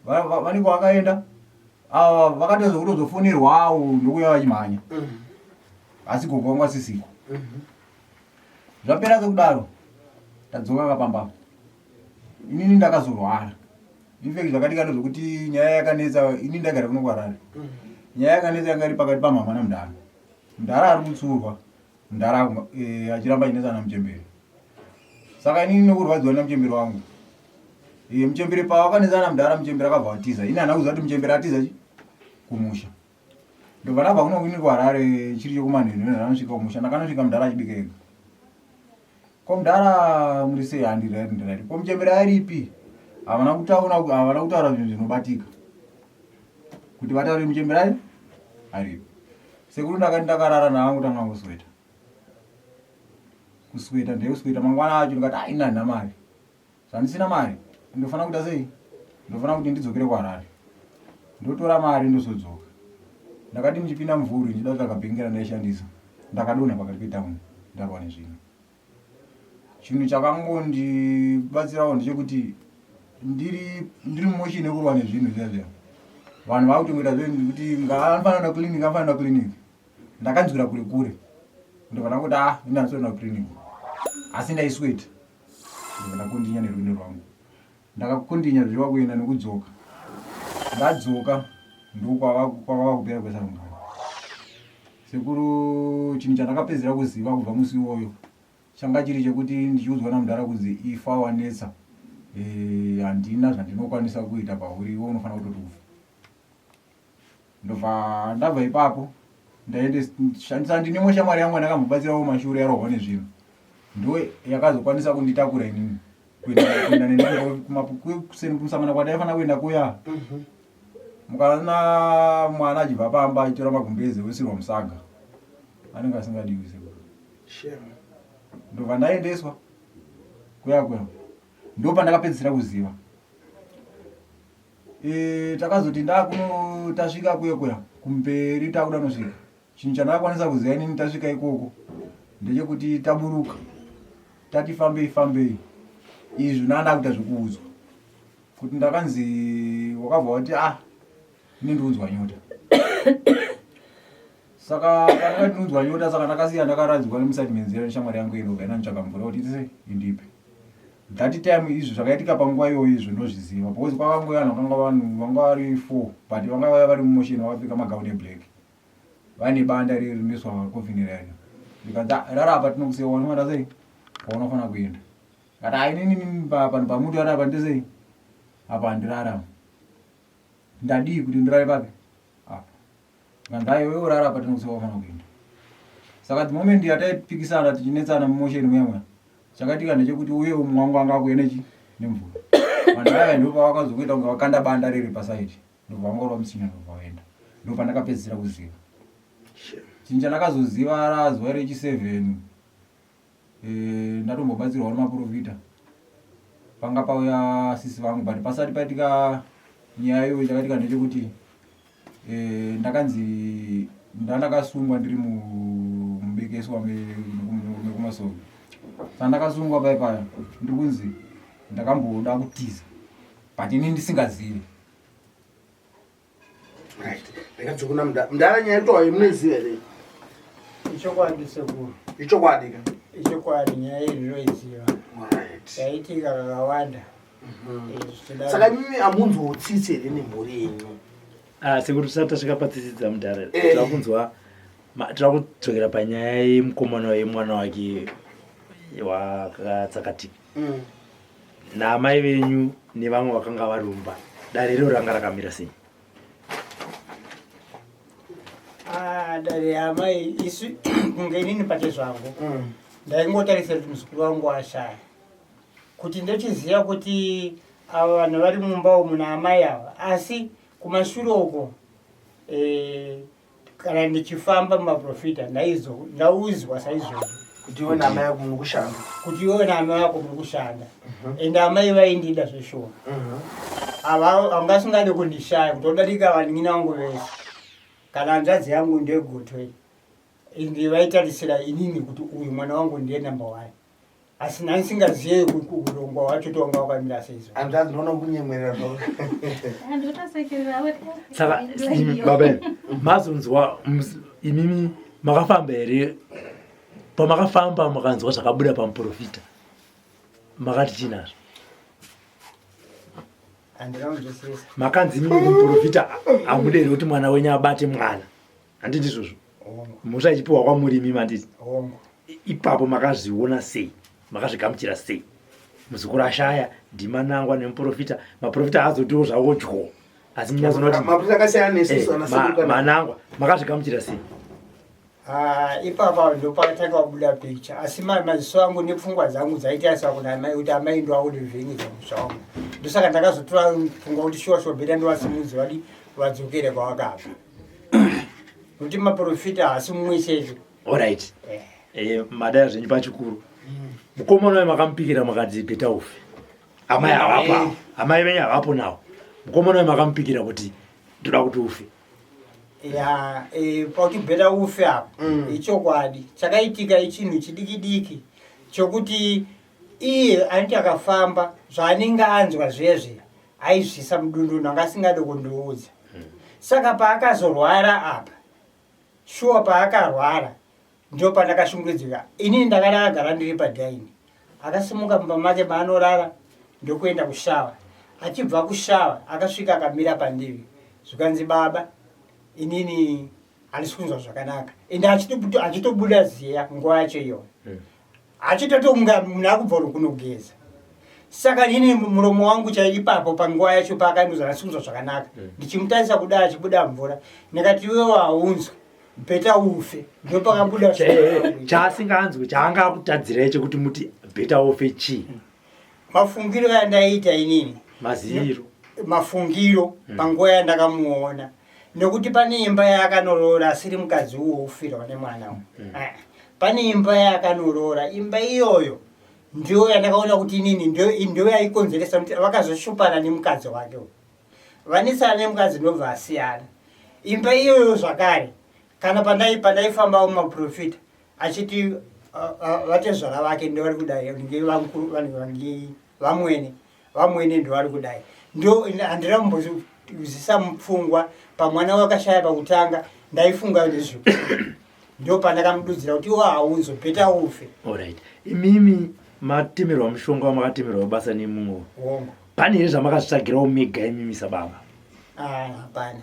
Vanenge vakaenda ava vakatozo kutozofonerwawo ndokuya vachimhanya. Asi gogo vangu asisiko. Zvapera sekudaro tadzoka kapamba. Inini ndakazorwara. In fact zvakatika ndezvekuti nyaya yakanetsa ini ndagara kuno kuHarare. Nyaya yakanetsa yanga iri pakati pamama namudhara. Mudhara ari kutsurwa, mudhara achiramba achinetsa namuchembere. Saka inini nokurwadziwa namuchembere wangu. Muchembere pavakanetsa namudhara muchembere akabva atiza. Ini handina kuziva kuti muchembere atiza chi kumusha. Ndobva ndabva kuno ini kuHarare chiri chokumanheru ndanosvika kumusha. Ndakanosvika mudhara achibika ega. Ko mudhara muri sei? Handi right ndi right. Ko muchembere aripi? Havana kutaura, havana kutaura zvinhu zvinobatika. Kuti vataure muchembere ari aripi. Sekuru ndakati ndakarara naangu tanga kusweta. Kusweta ndekusweta mangwana acho ndikati ah ini handina mari. Zvandisina mari ndofanira kuita sei? Ndofanira kuti ndidzokere kuHarare. Ndotora mari ndozodzoka. Ndakati ndichipinda mumvuri ndichida kutsvaga bhengi randaishandisa. Ndakadonha pakati petown ndarwa nezvinhu. Chinhu chakangondibatsirawo ndechekuti ndiri ndiri mumotion yekurwa nezvinhu zviya zviya. Vanhu vakutongoita zve kuti ngaanofanira kuenda kuclinic, anofanira kuenda kuclinic. Ndakanzwira kure kure. Ndobva ndangoti ah ini handisi kuenda kuclinic. Asi ndaisweta. Ndobva ndakondinya nerwendo rwangu. Ndakakondinya zvichiva kuenda nekudzoka. Ndadzoka ndokwava kwakava kupera kwesarungano. Sekuru chinhu chandakapedzera kuziva kubva musi iwoyo changa chiri chekuti ndichiudzwa namudhara kunzi ifa wanetsa handina zvandinokwanisa kuita pauri iwe unofanira kutoti ufe. Ndobva ndabva ipapo ndaendeshandisa ndine imwe shamwari yangu yandakambobatsirawo kumashure yarohwa nezvinhu ndo yakazokwanisa kunditakura inini kuenda neni kuseni kumusangano kwataifanira kuenda kuya. Mukaona mwana achibva pamba achitora magumbeze osirwa musaga anenge asingadiwi sekuru. Ndobva ndaendeswa kuya kuya ndopandakapedzisira kuziva. Takazoti ndakuno tasvika kuya kuya kumberi takuda nosvika. Chinhu chandakakwanisa kuziva inini tasvika ikoko ndechekuti taburuka tati fambei fambei izvi ndanga ndakuita zvekuudzwa kuti ndakanzi wakabva wati ah ini ndiunzwa nyota. Saka pandakati ndinonzwa nyota saka ndakasiya ndakaradzikwa nemusati menzira neshamwari yangu inobva inanitsvaga mvura kuti itise indipe. That time izvo zvakaitika panguva iyoyo izvo ndozviziva because kwakangouya vanhu vakanga vanhu vanga vari 4 but vanga vaya vari mumotion vakapfeka magauni eblack vaine banda riri rinoiswa coffin rari. Ndikanzi ah, rara apa tinokusiya wanofanira sei kwaunofanira kuenda. Ndikati ah, inini panhu pamuti ari apa ndisei apa handirarama. Ndadii kuti ndirare papi apa. Nganzi aiwa iwe urara apa tinokusiya wafanira kuenda. Saka the moment yataipikisana tichinetsana mumotion muya muya chakaitika ndechekuti uye umwe wangu anga akuuya nechi nemvura. Vanhu vaya ndipo pavakazokuita kunge vakanda banda riri pasaidi ndobva vangorova mutsinya ndobva vaenda. Ndopandakapedzisira kuziva. Chinhu chandakazoziva razuva rechi 7 ndatombobatsirwawo nemaprofita panga pauya sisi vangu but pasati paitika nyaya iyoyo chakaitika ndechekuti ndakanzi ndandakasungwa ndiri mubekeswa mekumasowe. Saka ndakasungwa paya paya ndiri kunzi ndakamboda kutiza but ini ndisingazivi. Right. Ndakabva kuna mudhara. Mudhara nyaya yekuti munoiziva here? Ichokwadi sekuru. Ichokwadi ka? Ichokwadi nyaya iyi ndinoiziva. Right. Yaitika kakawanda. Saka imimi hamunzwawo tsitsi here nemhuri yenyu? Ah, sekuru tisati tasvika patsitsi dzamudhara. Tinoda kunzwa tinoda kudzokera panyaya yemukomana yemwana wake wakatsakatika. Naamai venyu nevamwe vakanga varumba dare iro ranga rakamira sei? Ah, dare amai isu kunge inini pate zvangu ndaingotarisira kuti muzukuru wangu ashaya kuti ndochiziva kuti ava vanhu vari mumba umu naamai ava, asi kumashure uko kana ndichifamba mumaprofita ndauzwa saizvozvo. Kuti iwe naamai ako muri kushanda. Kuti iwe naamai ako muri kushanda. Ende amai vaindida zveshuwa. Ava angasingade kundishaya kutodarika vanin'ina vangu vese. Kana hanzvadzi yangu ndegotwe. Ende vaitarisira inini kuti uyu mwana wangu ndiye number one. Asi ndandisingazive urongwa hwacho kuti wanga wakamira sei izvo. Hanzvadzi ndinoona kunyemwerera zvako. Ndotosekerera. Saka imi baba imi mazonzwa imimi makafamba here pamakafamba mukanzwa zvakabuda pamuprofita makati chii nazvo? Handina kunzwisisa. Makanzi imimi kumuprofita hamude here kuti mwana wenyu abate mwana? Handiti izvozvo? Mhosva ichipiwa kwamuri imimi handiti? Ipapo makazviona sei? Makazvigamuchira sei? Muzukuru ashaya ndimanangwa nemuprofita, maprofita haazotiwo zvavo dyo. Asi munyatsoona kuti Maprofita akasiyana nesusu ana sekuru kana manangwa makazvigamuchira sei? Ah, ipapa ndopakatanga kubuda picture asi maziso angu nepfungwa dzangu dzaitarisa kuna amai kuti amai ndoakundivhiringidza musha wangu ndosaka ndakazotora pfungwa kuti shuwa shuwa beta ndovasimudzi vadi vadzokere kwavakabva nokuti maprofita haasi mumwe chete. Alright. Madaya zvenyu pachikuru. Mukomana uyu makamupikira makati beta ufe. Amai havapo ava. Amai venyu havapo nawo. Mukomana uyu makamupikira kuti ndoda kuti ufe. Ya, pakuti beta ufe apa ichokwadi chakaitika ichinhu chidiki diki chokuti iye anoti akafamba zvaanenge anzwa zvezve aizvisa mudundundu anga asingade kundiudza. Saka paakazorwara apa shuwa paakarwara ndo pandakashungurudzika inini ndakaragara ndiri padhaini akasimuka mumba make maanorara ndokuenda kushawa achibva kushawa akasvika akamira pandiri zvikanzi baba inini handisi kunzwa zvakanaka ende achitobuda ziya nguva yacho iyoyo achitotonga munhu akubva kunogeza saka inini muromo wangu chai ipapo panguva yacho paakaindoza handisi kunzwa zvakanaka ndichimutarisa kudai achibuda mvura ndikati iwewo haunzwi bheta ufe ndopakabuda Chaasinganzwi chaanga akutadzirai chekuti muti bheta ufe chii? Mafungiro andaiita inini maziro mafungiro panguva yandakamuona nekuti pane imba yaakanoroora asiri mukadzi uwo ufirwa nemwana uyu. Pane imba yaakanoroora imba iyoyo ndiyo yandakaona kuti inini ndiyo yaikonzeresa kuti vakazoshupana nemukadzi wake uyu. Vanesana nemukadzi ndobva asiyana imba iyoyo zvakare kana pandaifambawo mumaprofita achiti vatezvara vake ndovari kudai vamukuru vanhu vange vamwene ndovari kudai ndo handina kumbozisa mupfungwa pamwana wakashaya pakutanga ndaifunga nezve ndo pandakamududzira kuti iwo haunzo bheta ufe. Alright. Imimi matemerwa mushonga wamakatemerwa basa nemumwe. Hongu. Pane here zvamakazvitsvagirawo mega imimi sababa? Ah, hapana.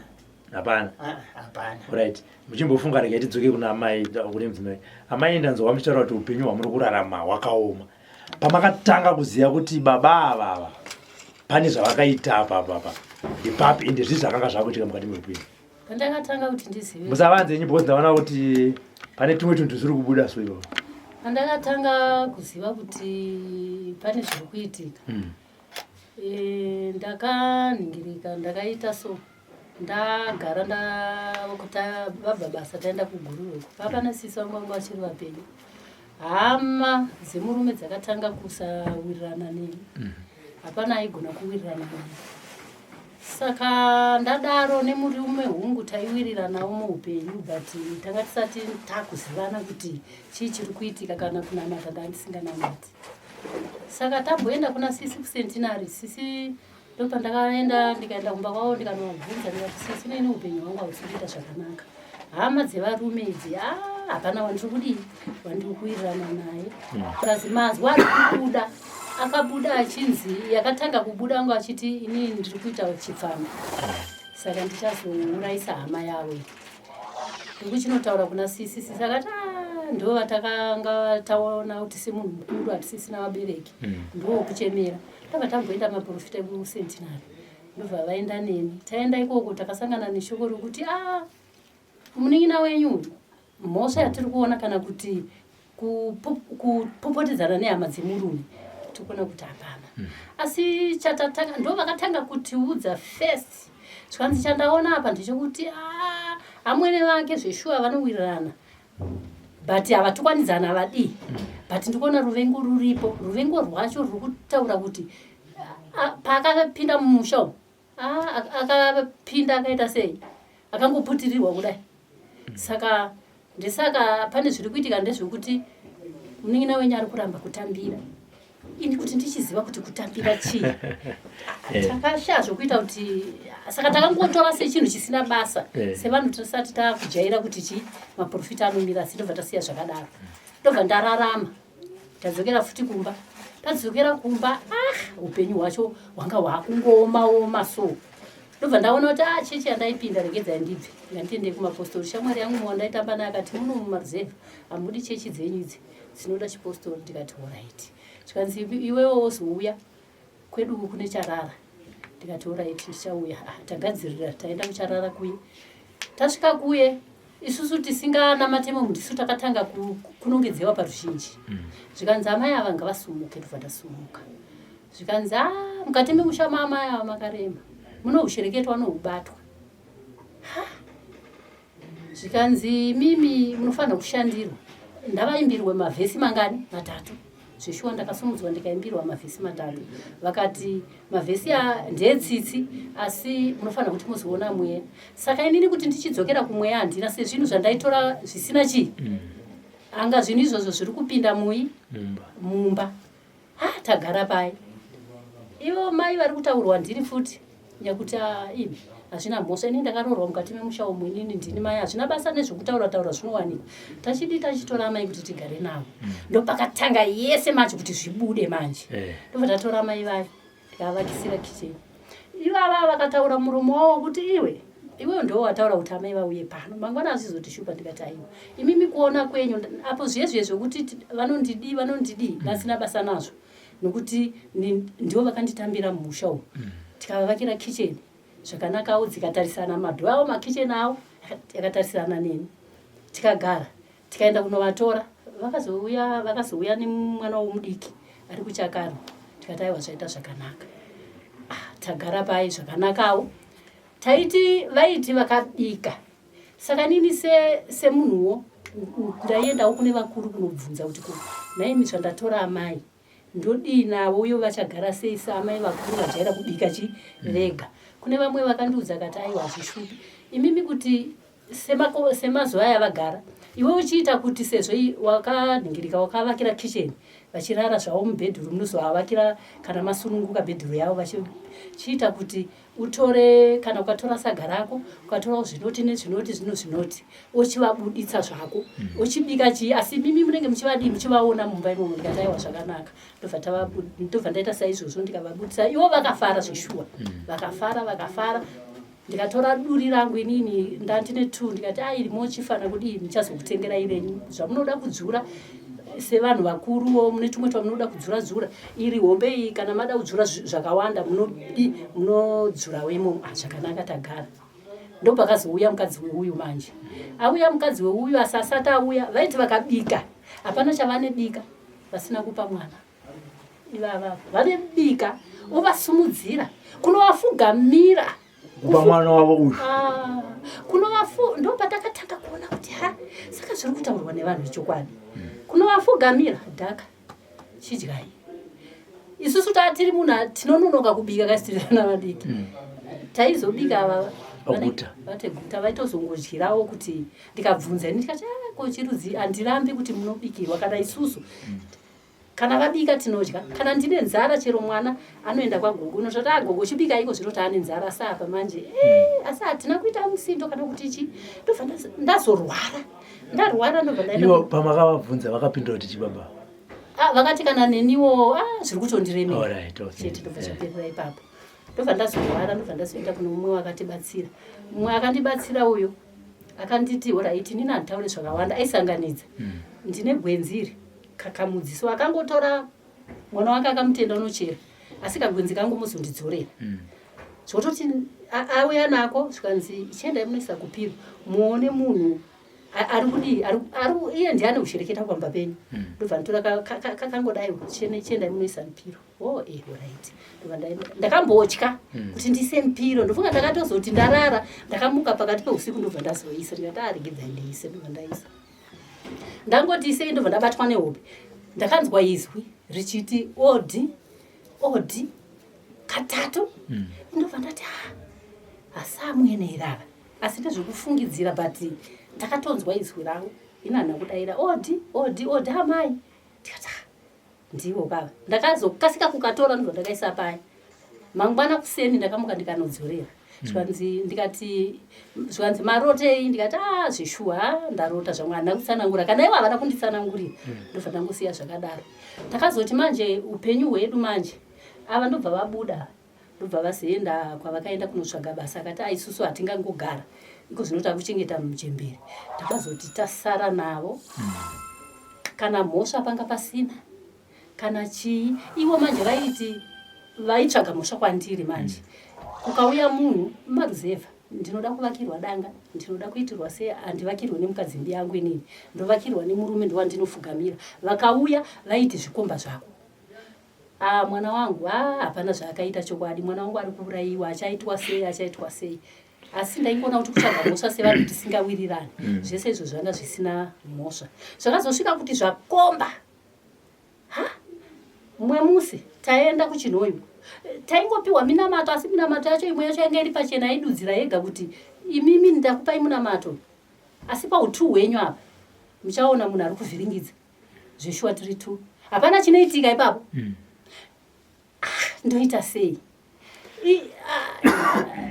Hapana. Ah, hapana. Alright. Muchimbofunga regai tidzoke kuna amai kune mudzimai. Amai ndanzwa muchitaura kuti upenyu hwamuri kurarama hwakaoma. Pamakatanga kuziva kuti baba ava ava pane zvavakaita apa apa apa ndepapi ende zvii zvakanga zvakuitika mukati meupenyu? Pandakatanga kuti ndizive. Musavanze henyu because ndaona kuti pane tumwe tunhu tusiri kubuda so ivo. Pandakatanga kuziva kuti pane zviri kuitika. Ndakaningirika ndakaita so ndagara ndakuta vabva basa taenda kuGuruve uko papa nasisi vangu vanga vachiri vapenyu hama dzemurume dzakatanga kusawirirana neni hapana aigona kuwirirana neni saka ndadaro nemurume hungu taiwiriranawo muupenyu but tanga tisati takuzivana kuti chii chiri kuitika kana kunamata ndandisinganamati saka tamboenda kuna sisi kucentenary sisi ndopandakaenda ndikaenda kumba kwavo ndikanovabvunza ndikati sisi neni upenyu hwangu hausi kuita zvakanaka hama dzevarume idzi hapana wandiri kudii wandiri kuwirirana naye plus mazwi ari kubuda akabuda achinzi yakatanga kubuda angu achiti inini ndiri kuita chipfambi saka ndichazourayisa hama yavo iyi ndikuchinotaura kuna sisi sisi akati ndo vatakanga taona kuti semunhu mukuru hatisisina vabereki ndo kuchemera ndabva tamboenda maprofita ekucentenary ndobva vaenda neni taenda ikoko takasangana neshoko rokuti munin'ina wenyu uyu mhosva yatiri kuona kana kuti kupopotedzana nehama dzemurume tikuona kuti hapana asi chatatanga ndo vakatanga kutiudza first zvikanzi chandaona apa ndechekuti amwene vake zveshuwa vanowirirana But havatokwanidzana havadii. But ndikuona ruvengo ruripo. Ruvengo rwacho ruri kutaura kuti paakapinda mumusha umu akapinda akaita sei akangoputirirwa kudai. Saka ndesaka pane zviri kuitika ndezvekuti munin'ina wenyu ari kuramba kutambira. Ini kuti ndichiziva kuti kutambira chii. Eh. Takashaya zvokuita kuti saka takangotora sechinhu chisina basa. Eh. Sevanhu tisati takujaira kuti chii maprofita anomira asi ndobva tasiya zvakadaro. Ndobva ndararama. Tadzokera futi kumba. Tadzokera kumba ah upenyu hwacho hwanga hwakungooma oma so. Ndobva ndaona kuti ah chechi yandaipinda regedzai ndibve. Ngandiende kumapostori. Shamwari yangu wandaitamba naye akati muno mumaruzevha hamudi chechi dzenyu idzi. Dzinoda chipostori ndikati horaiti. Zvikanzi iwewe wozouya kwedu uku kune charara. Ndikati horaiti ndichauya. Ah, tagadzirira taenda kucharara kuye. Tasvika kuye isusu tisinganamate munhu ndisu takatanga kunongedzewa paruzhinji. Zvikanzi amai ava ngavasumuke ndobva ndasumuka. Zvikanzi ah, mukati memusha maamai ava makarema. Munohushereketwa nohubatwa. Ha! Zvikanzi mimi munofanira kushandirwa. Ndavaimbirwe mavhesi mangani? Matatu. Zveshuwa ndakasumudzwa ndikaimbirwa mavhesi matatu. Vakati mavhesi ndeetsitsi asi munofanira kuti muzoona mweya. Saka inini kuti ndichidzokera kumweya handina sezvinhu zvandaitora zvisina chii. Anga zvinhu izvozvo zviri kupinda mui mumba. Ha tagara pai. Ivo mai vari kutaurwa ndini futi nyakuti ah, imi hazvina mhosva ini ndakaroorwa mukati memusha umu inini ndini mai hazvina basa nezvekutaura taura zvinowanikwa tachidii tachitora amai kuti tigare navo mm. ndopakatanga yese manje kuti zvibude manje eh. ndobva tatora amai vayo tikavakisira kicheni ivava vakataura muromo wavo kuti iwe iwewe ndiwo wataura kuti amai vauye pano mangwana azvizotishupa ndikati aiwa imimi kuona kwenyu apo zviye zviye zvekuti vanondidii vanondidii mm. ndasina basa nazvo nokuti ndivo vakanditambira mumusha umu mm. tikavavakira kitchen zvakanakawo dzikatarisana madho avo makitchen avo yakatarisana neni tikagara tikaenda kunovatora vakazouya vakazouya nemwana womudiki ari kuchakaro tikati aiwa zvaita zvakanaka ah, tagara pai zvakanakawo taiti vaiti vakabika saka nini semunhuwo ndaiendawo kune vakuru kunobvunza kuti ko nhaimi zvandatora amai ndodii navo uye vachagara sei saamai vakuru vajaira kubika chi vega kune vamwe vakandiudza kati aiwa hazvishupi imimi kuti semazuva aya vagara iwe uchiita kuti sezvo wakanhingirika wakavakira kitchen vachirara zvavo mubhedhuru munozovavakira kana masununguka bhedhuru yavo vachiita kuti utore kana ukatora saga rako ukatorawo zvinoti nezvinoti zvino zvinoti uchivabuditsa zvako mm. uchibika chii asi mimi munenge muchivadii muchivaona mumba imomo ndikati aiwa zvakanaka ndobva ndaita saizvozvo ndikavabuditsa ivo vakafara zveshuwa mm. vakafara vakafara ndikatora duri rangu inini ndandine t ndikati airi mochifana kudii ndichazokutengerai renyu zvamunoda kudzura sevanhu vakuruwo mune tumwe twamunoda kudzura dzura iri hombe iyi kana mada kudzura zvakawanda munodi munodzurawo imomo ah, zvakanaka tagara ndopakazouya mukadzi weuyu manje auya mukadzi weuyu asi asati auya vaiti vakabika hapana chavanebika vasina kupa mwana ivava vanebika ovasumudzira kunovafugamira kupa mwana wavo uyu ah, kunovafu ndo patakatanga kuona kuti ha saka zviri kutaurwa nevanhu ichokwadi hmm. kunovafugamira dhaka chidyai isusu tatiri munhu tinononoka kubika kasi tiri vana vadiki hmm. taizobika ava vateguta vaitozongodyirawo kuti ndikabvunza ini ndikati ah, ko chirudzi handirambi kuti munobikirwa kana isusu hmm. Kana vabika tinodya. Kana ndine nzara chero mwana anoenda kwagogo unototi ah gogo chibika iko zvino taane nzara asi apa manje eh, asi hatina kuita musindo kana kuti chi ndobva ndazorwara ndarwara ndobva ndaenda Ivo pamakavabvunza vakapindura kuti chibaba. Ah, vakati kana neniwo ah, zviri kutondiremera Alright, okay. chete ndobva Eh. zvaperera ipapo ndobva ndazorwara ndobva ndazoenda kune mumwe wakatibatsira mumwe akandibatsira uyo akanditi horaiti inini handitaure zvakawanda aisanganidza mm. ndine gwenzi iri kakamudzi so akangotora mwana wake akamutenda unochera asi kagwenzi kangu mozondidzorera mm. zvototi auya nako zvikanzi chiendai munoisa kupiro muone munhu ari kudii iye ndiye ane kushereketa pamba penyu mm. ndobva nditora kakangodaiwo chiendai munoisa mupiro Oh, eh, right. Ndakambotya mm. kuti ndiise mupiro ndofunga ndakatozoti ndarara ndakamuka pakati peusiku ndobva ndazoisa ndikati aregedza ah, ndiise ndobva ndaisa. Ndangoti isei ndobva ndabatwa nehope. Ndakanzwa izwi richiti odi odi katatu. Ndobva ndati ah, asi amwene here ava? Asi ndezvekufungidzira but ndakatonzwa izwi ravo. Ini handina kudaira odi odi odi amai. Ndikati ah, ndivo baba. Ndakazokasika kukatora ndobva ndakaisa paya. Mangwana kuseni ndakamuka ndikanodzorera. Zvikanzi ndikati zvikanzi marotei ndikati ah zveshuwa ah, ndarota zvangu handina kutsanangura kana ivo havana kunditsanangurira. Ndobva ndangosiya zvakadaro. Takazoti manje upenyu hwedu manje ava ndobva vabuda ndobva vazoenda kwavakaenda kunotsvaga basa akati ah isusu hatingangogara iko zvino takuchengeta muchembere. Takazoti tasara navo. Kana mhosva panga pasina kana chii ivo manje vaiti vaitsvaga mhosva kwandiri manje. Kukauya munhu maruzevha ndinoda kuvakirwa danga ndinoda kuitirwa sei handivakirwe nemukadzi mbi yangu inini ndovakirwa nemurume ndowandinofugamira. Vakauya vaiti zvikomba zvako. Ah, mwana wangu ah, hapana zvaakaita chokwadi mwana wangu ari kuurayiwa achaitwa sei achaitwa sei asi ndaingoona kuti kutsvaga mhosva sevanhu tisingawirirani. Zvese izvo zvanga zvisina mhosva zvakazosvika kuti zvakomba. Ha mumwe musi taenda kuchinhoyi taingopiwa minamato asi minamato yacho imwe yacho yanga iri pachena yaidudzira yega kuti imimi ndakupai munamato asi pautu hwenyu apa muchaona munhu ari kuvhiringidza zveshuwa tiri two hapana chinoitika ipapo. Ah, ndoita sei?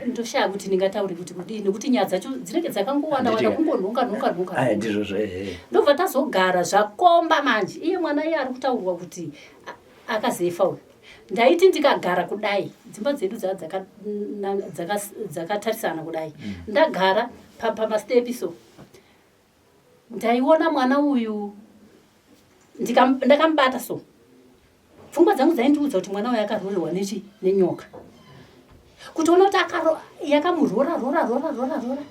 Ndoshaya kuti ndingataure kuti kudii nekuti nyaya dzacho dzinenge dzakangowanda wanda kungonhonga nhonga nhonga. Ndizvozvo. Ndobva tazogara zvakomba manje iye mwana iye ari kutaurwa kuti akazefa uyu. Ndaiti ndikagara kudai dzimba dzedu dzakatarisana kudai. Ndagara pamastepi so ndaiona mwana uyu ndakamubata so pfungwa dzangu dzaindiudza kuti mwana uyu akarorerwa nechi nenyoka kutoona kuti yakamurora rora rora rora rora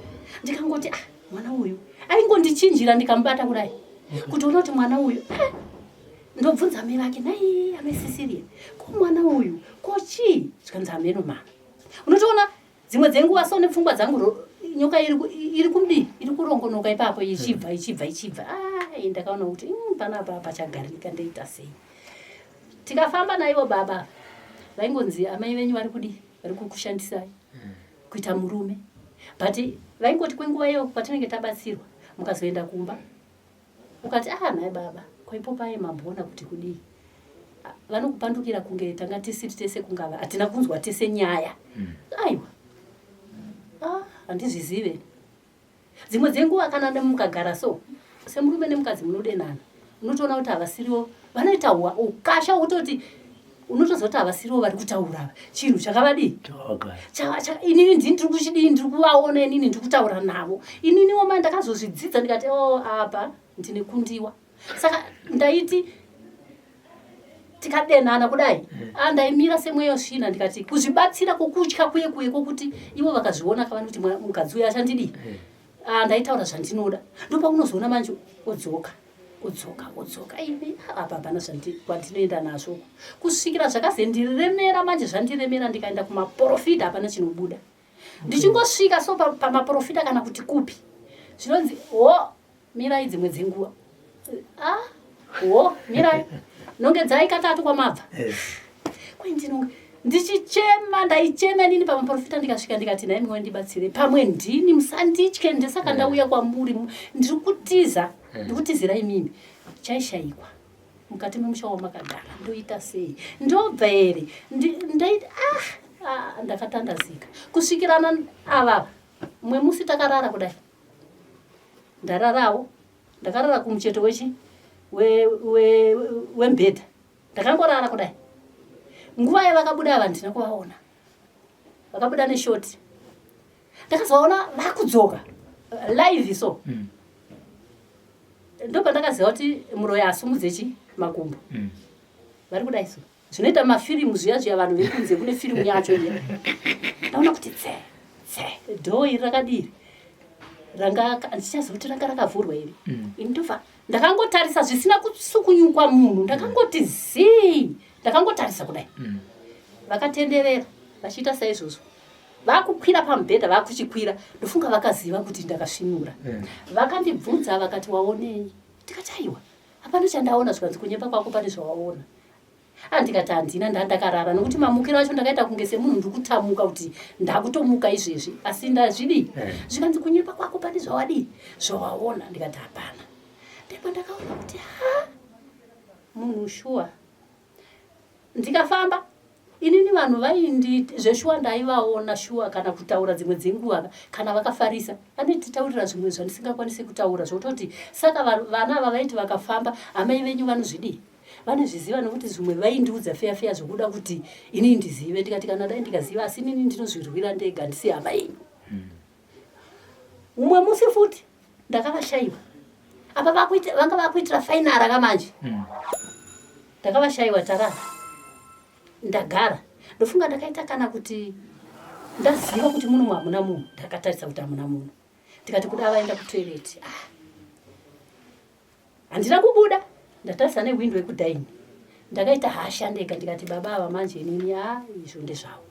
ndikangoti ah mwana uyu aingondichinjira ndikamubata kudai kutoona kuti mwana uyu ah, ndobvunza mai vake nai amai Cecilia ko mwana uyu ko chii zvikanzi hameno mama unotoona dzimwe dzenguva so nepfungwa dzangu nyoka iri kudii iri kurongonoka ipapo ichibva ichibva ichibva ah ndakaona kuti panapa pachagarika ndoita sei tikafamba naivo baba vaingonzi amai venyu vari kudii vari kukushandisai kuita murume but vaingoti kwenguva iyo kwatinenge tabatsirwa mukazoenda kumba ukati ah nhai baba kwaipo paye mamboona kuti kudii vanokupandukira kunge tanga tisiri tese kungava hatina kunzwa tese nyaya. Aiwa ah handizvizive dzimwe dzenguva kana mukagara so semurume nemukadzi munodenana unotoona kuti havasiriwo vanoita ukasha wekutoti unotoziva kuti havasiriwo vari kutaura chinhu chakavadii inini ndini ndiri kuchidii ndiri kuvaona inini ndiri kutaura navo ininiwo mai ndakazozvidzidza ndikati o apa ndine kundiwa saka ndaiti tikadenhana kudai ah, ndaimira semweya svina ndikati kuzvibatsira kwokutya kuye kuye kwokuti ivo vakazviona kavani kuti mukadzi uyu achandidii ah, ndaitaura zvandinoda. Ndopaunozoona manje odzoka odzoka odzoka. Ivi apa hapana kwandinoenda nazvo. Kusvikira zvakazendiremera manje zvandiremera ndikaenda kumaporofita hapana chinobuda. Ndichingosvika so pamaporofita kana kuti kupi zvinonzi ho mirai dzimwe dzenguva. Ah ho mirai. Nongedzai katatu kwamabva. Kwendinonge ndichichema ndaichema inini pamaprofita ndikasvika ndikati nhai mwewe ndibatsire. Pamwe ndini musanditye ndesaka ndauya kwamuri ndiri kutiza ndiri kutizira imimi. Chaishayikwa mukati memusha wamakagara ndoita sei? Ndobva here? Ndaita ah, ah, ndakatandazika. Kusvikirana avava mumwe musi takarara kudai. Ndararawo ndakarara kumucheto wechi wemubhedha. Ndakangorara kudai. Nguva yavakabuda ava handina kuvaona. Vakabuda neshoti. Ndakazovaona vakudzoka live so. Ndopandakaziva kuti muroyi asumudze chi makumbo. Vari kudai so. Zvinoita mafirimu zviya zviya vanhu vekunze kune firimu yacho iya. Ndaona kuti tse tse dhoo iri rakadii ranga ndichaziva kuti ranga rakavhurwa iri. Ini ndobva ndakangotarisa zvisina kusukunyukwa munhu ndakangoti zii ndakangotarisa kudai. Vakatenderera vachiita saizvozvo. Vakukwira pamubhedha vakuchikwira ndofunga vakaziva kuti ndakasvinura. Vakandibvunza vakati waonei? Ndikati aiwa, hapana chandaona. Zvikanzi kunyepa kwako, pane zvawaona. Ah, ndikati handina, ndandakarara nokuti mamukiro acho ndakaita kunge semunhu ndiri kutamuka kuti ndakutomuka izvezvi, asi ndazvidii? Zvikanzi kunyepa kwako, pane zvawadii, zvawaona. Ndikati hapana. Ndipo ndakaona kuti ha, munhu shuwa. Ndikafamba inini, vanhu vaindi zveshuwa ndaivaona shuwa, kana kutaura dzimwe dzenguva kana vakafarisa vanotitaurira zvimwe zvandisingakwanisi kutaura, zvototi saka vana ava vaiti vakafamba, amai venyu vanozvidii, vanozviziva, nokuti zvimwe vaindiudza feya feya zvokuda kuti inini ndizive. Ndikati kana dai ndikaziva, asi inini ndinozvirwira ndega, handisi hama yenyu. Umwe musi futi ndakavashayiwa apa vanga vakuitira fainara kamanje. Ndakavashayiwa tarara, ndagara, ndofunga ndakaita kana kuti ndaziva kuti muno hamuna munhu. Ndakatarisa kuti hamuna munhu, ndikati kuda vaenda kutoilet. Ah, handina kubuda, ndatarisa nehwindo yekudhaini. Ndakaita hasha ndega, ndikati baba ava manje inini, a izvo ndezvavo.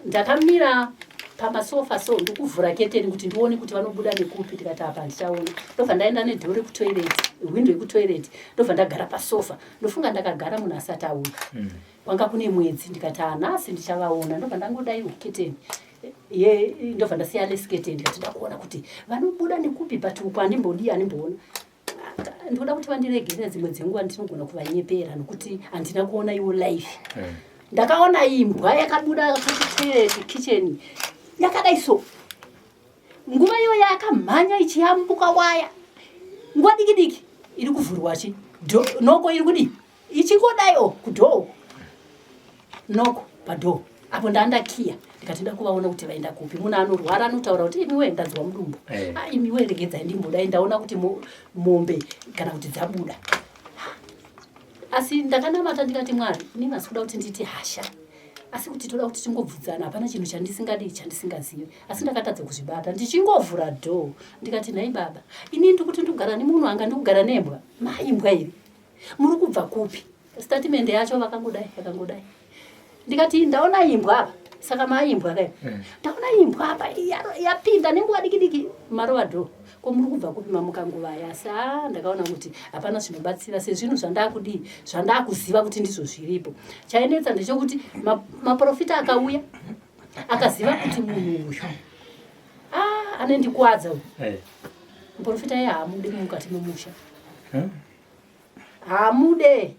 Ndakamira pamasofa so, ndikuvhura keteni kuti ndione kuti vanobuda nekupi. Ndikati apa handichaona. Ndobva ndaenda nedoor rekutoilet, hwindo yekutoilet, ndobva ndagara pasofa. Ndofunga ndakagara munhu asati auya. Kwanga kune mwedzi. Ndikati hanasi ndichavaona. Ndobva ndangodai keteni ye, ndobva ndasiya lesi keteni. Ndikati ndakuona kuti vanobuda nekupi, but uku handimbodii, handimboona. Ndinoda kuti vandiregere, dzimwe dzenguva ndinogona kuvanyepera nokuti handina kuona iwo life. Ndakaona imbwa yakabuda kutoilet kitchen yakadai so. Nguva iyo yakamhanya ichiyambuka waya, nguva diki diki iri kuvhurwa chi noko iri kudii, ichingodaiwo kudoor, noko padoor apo. Ndandakiya, ndikati nda kuvaona kuti vaenda kupi. Munhu anorwara anotaura kuti imiwe ndanzwa mudumbu. Ah, imiwe regedzai ndimbodai ndaona kuti mombe kana kuti dzabuda. Asi ndakanamata, ndikati Mwari, inini hasi kuda kuti nditi hasha, asi kuti toda kuti tingobvudzana. Hapana chinhu chandisingadi, chandisingazivi, asi ndakatadza kuzvibata. Ndichingovhura door, ndikati nhai baba, inini ndikuti ndikugara nemunhu anga ndikugara nembwa, maimbwa iri, muri kubva kupi? Statement yacho vakangodai, vakangodai. Ndikati ndaona imbwa apa, saka maimbwa kai? Ndaona imbwa apa yapinda nenguva diki diki marova door, ko muri kubva kupi, mamuka nguva? Asi a ndakaona kuti hapana zvinobatsira sezvinhu zvandakudii, zvandakuziva kuti ndizvo zviripo. Chainetsa ndechekuti maprofita akauya akaziva kuti munhu uyu ah, anendikwadza uyu. Muprofita iye haamudi mukati memusha, hamude.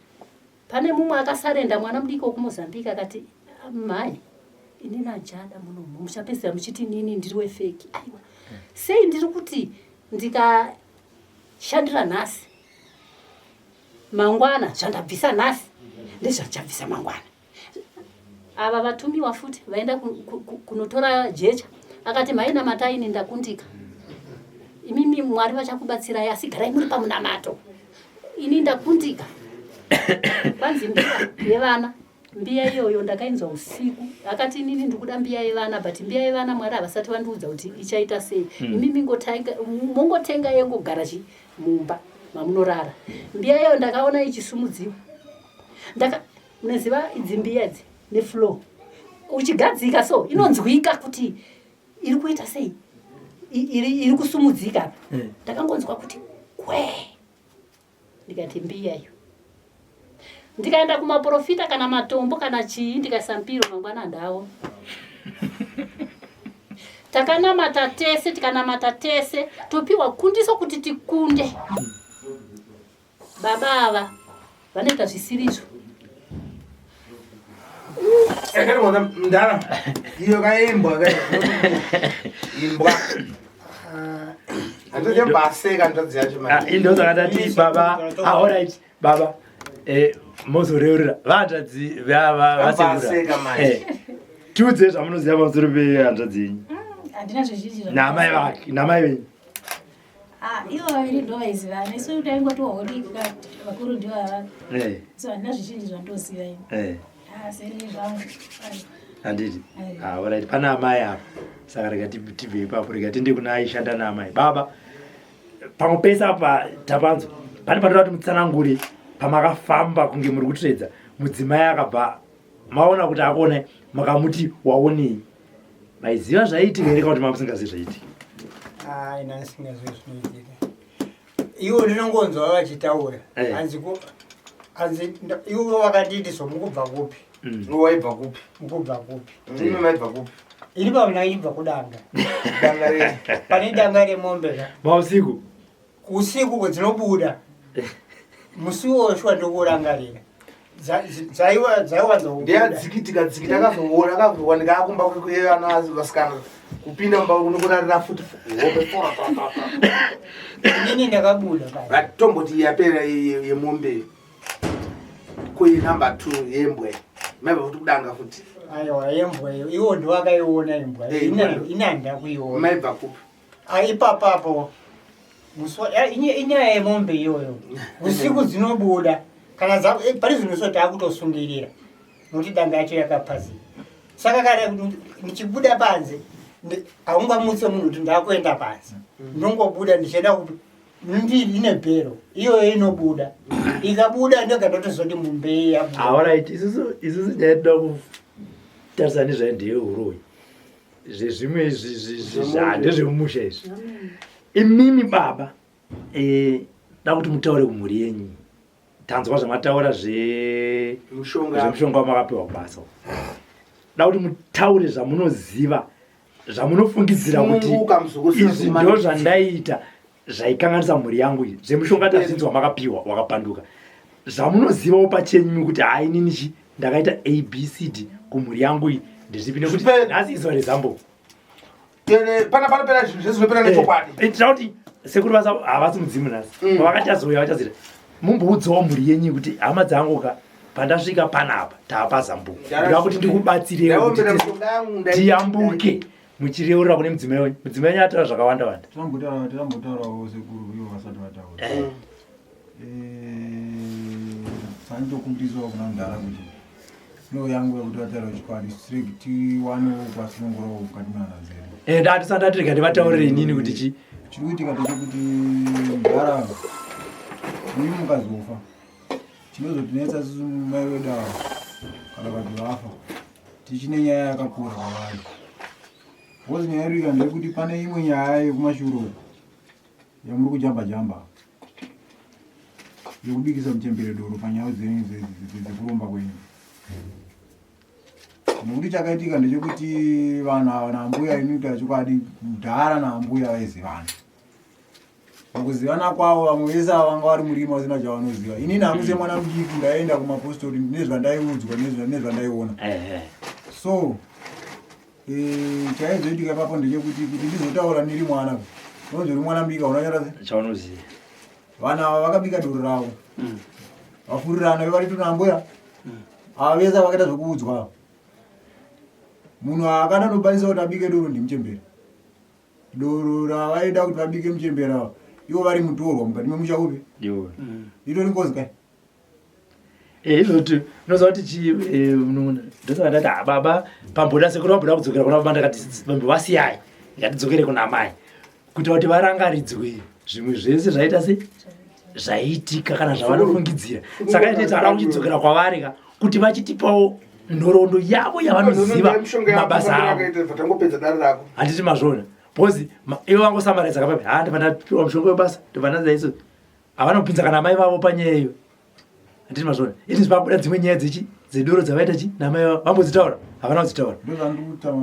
Pane mumwe akasarenda, mwana mudiki wekuMozambique, akati mhai, inini handichada munomu, muchapedzisira muchiti inini ndiri wefake. Aiwa, sei ndiri kuti ndikashandira nhasi, mangwana zvandabvisa nhasi ndezvandichabvisa mangwana. Ava vatumiwa futi vaenda kunotora jecha, akati mhai, namataini, ndakundika, imimi Mwari vachakubatsirai, asi garai muri pamunamato, ini ndakundika. Kwanzi mbiya yevana, mbiya iyoyo ndakainzwa usiku. Akati inini ndikuda mbiya yevana, but mbiya yevana Mwari havasati vandiudza kuti ichaita sei. Imimi mongotenga yengogara chi mumba mamunorara. Mbiya iyoyo ndakaona ichisumudziwa. Ndaka munoziva idzi mbiya idzi nefloor uchigadzika so inonzwika kuti iri kuita sei, iri kusumudzika apa. Ndakangonzwa kuti kwe, ndikati mbiya iyo. Ndikaenda kumaprofita, kana matombo kana chii, ndikaisa mpiro, mangwana handawo. Takanamata tese, tikanamata tese, topiwa kundiso kuti tikunde. Baba ava vanoita zvisirizvo. Ekati mndara iyo kaimbwa kai imbwa handozembaseka nzvadzi yacho. Ah, indo zvakatati baba. Ah, alright baba, mozoreurira vahanzvadzi vasekura. Vaseka. Tiudze zvamunoziva pamusoro pehanzvadzi yenyu. Handina zvizhinji. Naamai vake, namai venyu. Ah, ivo vaviri ndo vaizivana, isu taingotiwaoneka vakuru ndivo ava. So handina zvizhinji zvandoziva ini. Ah, seni zvangu. Ai. Handiti? Eh. Ah, alright, pana amai apa, saka rega tibve ipapo, rega tiende kuna aishanda naamai. Baba, pamwe pese apa tapanzwa pane panoda kuti mutsanangure pamakafamba kunge muri kutsvedza mudzimai, akabva maona kuti akuonai, makamuti waonei? Maiziva zvaiitika here kana kuti mamusingazivi zvaiitika? Ai, nandisingazivi zvinoitika. Iwo ndinongonzwa vachitaura eh. hanzi hanzi iwo vakanditi so mukubva kupi mm. waibva kupi mukubva kupi imi maibva kupi iri pamuna ichibva kudanga pane danga remombe ka mausiku usiku dzinobuda musi woshwa ndokurangarira dzaiwanza ndeyadzikitika dzikita akazoona akazowanika akumba kwevana vasikana kupinda mumba unokurarira futi hope inini ndakabuda tomboti yapera yemombe kuinumber two yembwa maibva futi kudanga futi aiwa yembwa iyo iwo ndiwakaiona imbwa eh, ini handina kuiona maibva kupi ah, ipapapo inyaya yemombe iyoyo usiku dzinobuda kana eh, pari zvino so taakutosungirira nokuti danga yacho yakapazika saka kana ndichibuda panze haungamutse munhu kuti ndakuenda panze mm. ndongobuda ndichienda kupi ndiri ine bhero iyoyo inobuda ikabuda ndoga ndotozoti mumbe yabudaorit isusu isusu nyaya toda kutarisa nezvayo ndeyeuroyi zvezvimwe handezvemumusha izvi imimi baba eh, da kuti mutaure kumhuri yenyu tanzwa zvamataura zvemushonga wamakapiwa kubasa da kuti mutaure zvamunoziva zvamunofungidzira kuti izvi ndo zvandaiita zvaikanganisa mhuri yangu izvi zvemushonga tazvinzwa makapiwa wakapanduka zvamunozivawo pachenyu kuti hai inini chi ndakaita abcd kumhuri yangu iyi ndezvipi nekuti nhasi izuva rezambo pana panopera zvinhu zvese zvinopera nechokwadi eh, eh, tira kuti sekuru vasa havasi mudzimu nhasi mm. pavakachazouya vachazira mumboudzawo mhuri yenyu kuti hama dzangu ka pandasvika panapa taapazambuko ndoda kuti ndikubatsirewo kuti tiyambuke muchireurura kune mudzimai wenyu mudzimai wenyu ataura zvakawanda wanda tirambotaurawo sekuru ivo vasati vataura eh. Eh, sanitokumbirisawo kuna mudhara kuti no yangu yekuti vataura chokwadi tirege tiwanewo kwasunungurawo mukati meana dzedu eh, ndatisati atirega ndivataurire inini kuti chi chiri kuitika ndechekuti mudhara imi mukazofa chinozotinetsa susu mai vedu ava kana vati vafa tichine nyaya yakakura kwavari because nyaya iri kuita ndeyekuti pane imwe nyaya yekumashure uku yamuri kujamba jamba yekubikisa muchembere doro panyaya dzenyu dzekuromba kwenyu nekuti chakaitika ndechekuti vanhu ava naambuya inoita chokwadi mudhara naambuya vaizivana Mukuzivana kwavo vamwe vese ava vanga vari murima vasina chavanoziva. Inini hangu semwana mudiki ndaienda kumapostori ndine zvandaiudzwa nezvandaiona. So eh, chaizoitika ipapo ndechekuti kuti ndizotaura ndiri mwana unonzi uri mwana mudiki hauna chara chaunoziva. Vana ava vakabika doro ravo mm. vafurirana vari tunambuya mm. ava vese vakaita zvekuudzwa munhu akana nokwanisa kuti abike doro ndimuchembere Doro ravaida kuti vabike muchembere ava ivo vari mutorwa mukati memusha upi? Mm. Itori ngozi kai? Eh, izvoti unoziva kuti chii eh, ndosaka ndati ha ah, baba pamboda sekuru vamboda kudzokera kuna baba ndakati vambo vasiyai ngatidzokere kuna amai kuita kuti varangaridzwe zvimwe zvese zvaita se zvaiitika kana zvavanofungidzira saka ite tara kuchidzokera kwavari ka kuti vachitipawo nhoroondo yavo yavanoziva mabasa avo handiti mazvona because ivo vangosamaraidza kapapi ha ndibva ndapiwa mushonga webasa ndibva ndazaiso havana kupinza kana amai vavo panyaya iyo handiti mazvona ini zvakubuda dzimwe nyaya dzechi dzedoro dzavaita chi naamai vavo vambodzitaura havana kudzitaura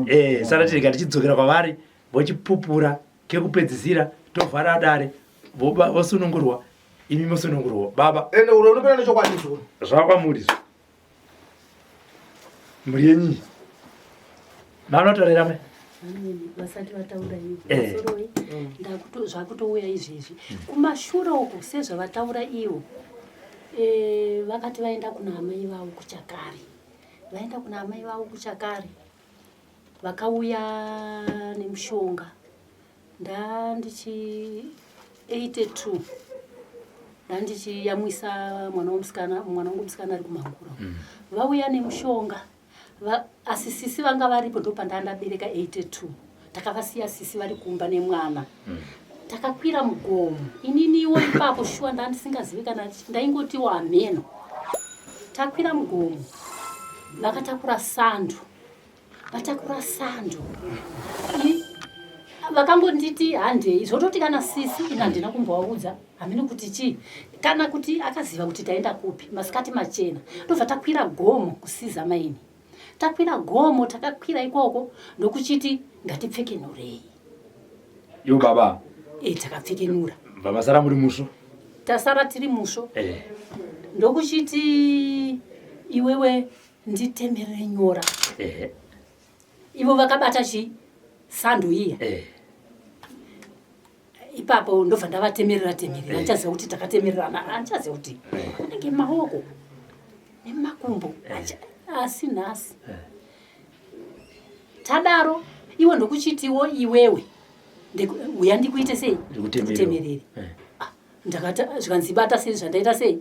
eh, saka tirega tichidzokera kwavari vochipupura kekupedzisira tovhara dare vosunungurwa imi mosunungurwa baba ende uro unopera nechokwadi izvo zvakwamuri izvo mhuri yenyi manotorera mai vasati vataura ivo eh. soroi zvakutouya izvezvi hmm. kumashure uku sezvavataura ivo eh, vakati vaenda kuna amai vavo kuchakari vaenda kuna amai vavo kuchakari vakauya nemushonga ndandichi 82 ndandichiyamwisa mwana womusikana mwana wangu musikana ari kumangura mm. vauya nemushonga asi sisi vanga varipo ndopandandabereka 82 takavasiya sisi vari kumba nemwana mm. takakwira mugomo ininiwo ipapo shuwa ndandisingazivi kana ndaingotiwo hameno takwira mugomo vakatakura sando vatakura sando vakangonditi handei zvototi kana sisi ini handina kumbovaudza Hameno kuti chii kana kuti akaziva kuti taenda kupi masikati machena ndobva takwira gomo kusiza maini takwira gomo takakwira ikoko ndokuchiti ngatipfekenurei Iwo baba. E takapfekenura. Vamasara muri musvo. Tasara tiri musvo. Eh. Ndokuchiti iwewe nditemerere nyora. Eh. Ivo vakabata chi sando iya. Eh. Ipapo ndobva ndavatemerera temerera. Eh. Andichaziva kuti takatemererana. Andichaziva kuti eh. anenge maoko nemakumbo. Eh. Asi nhasi. Eh. Tadaro iwe ndokuchitiwo iwewe uya ndikuite sei ndikutemerere eh. ah, ndakata zvikanzi bata sei zvandaita sei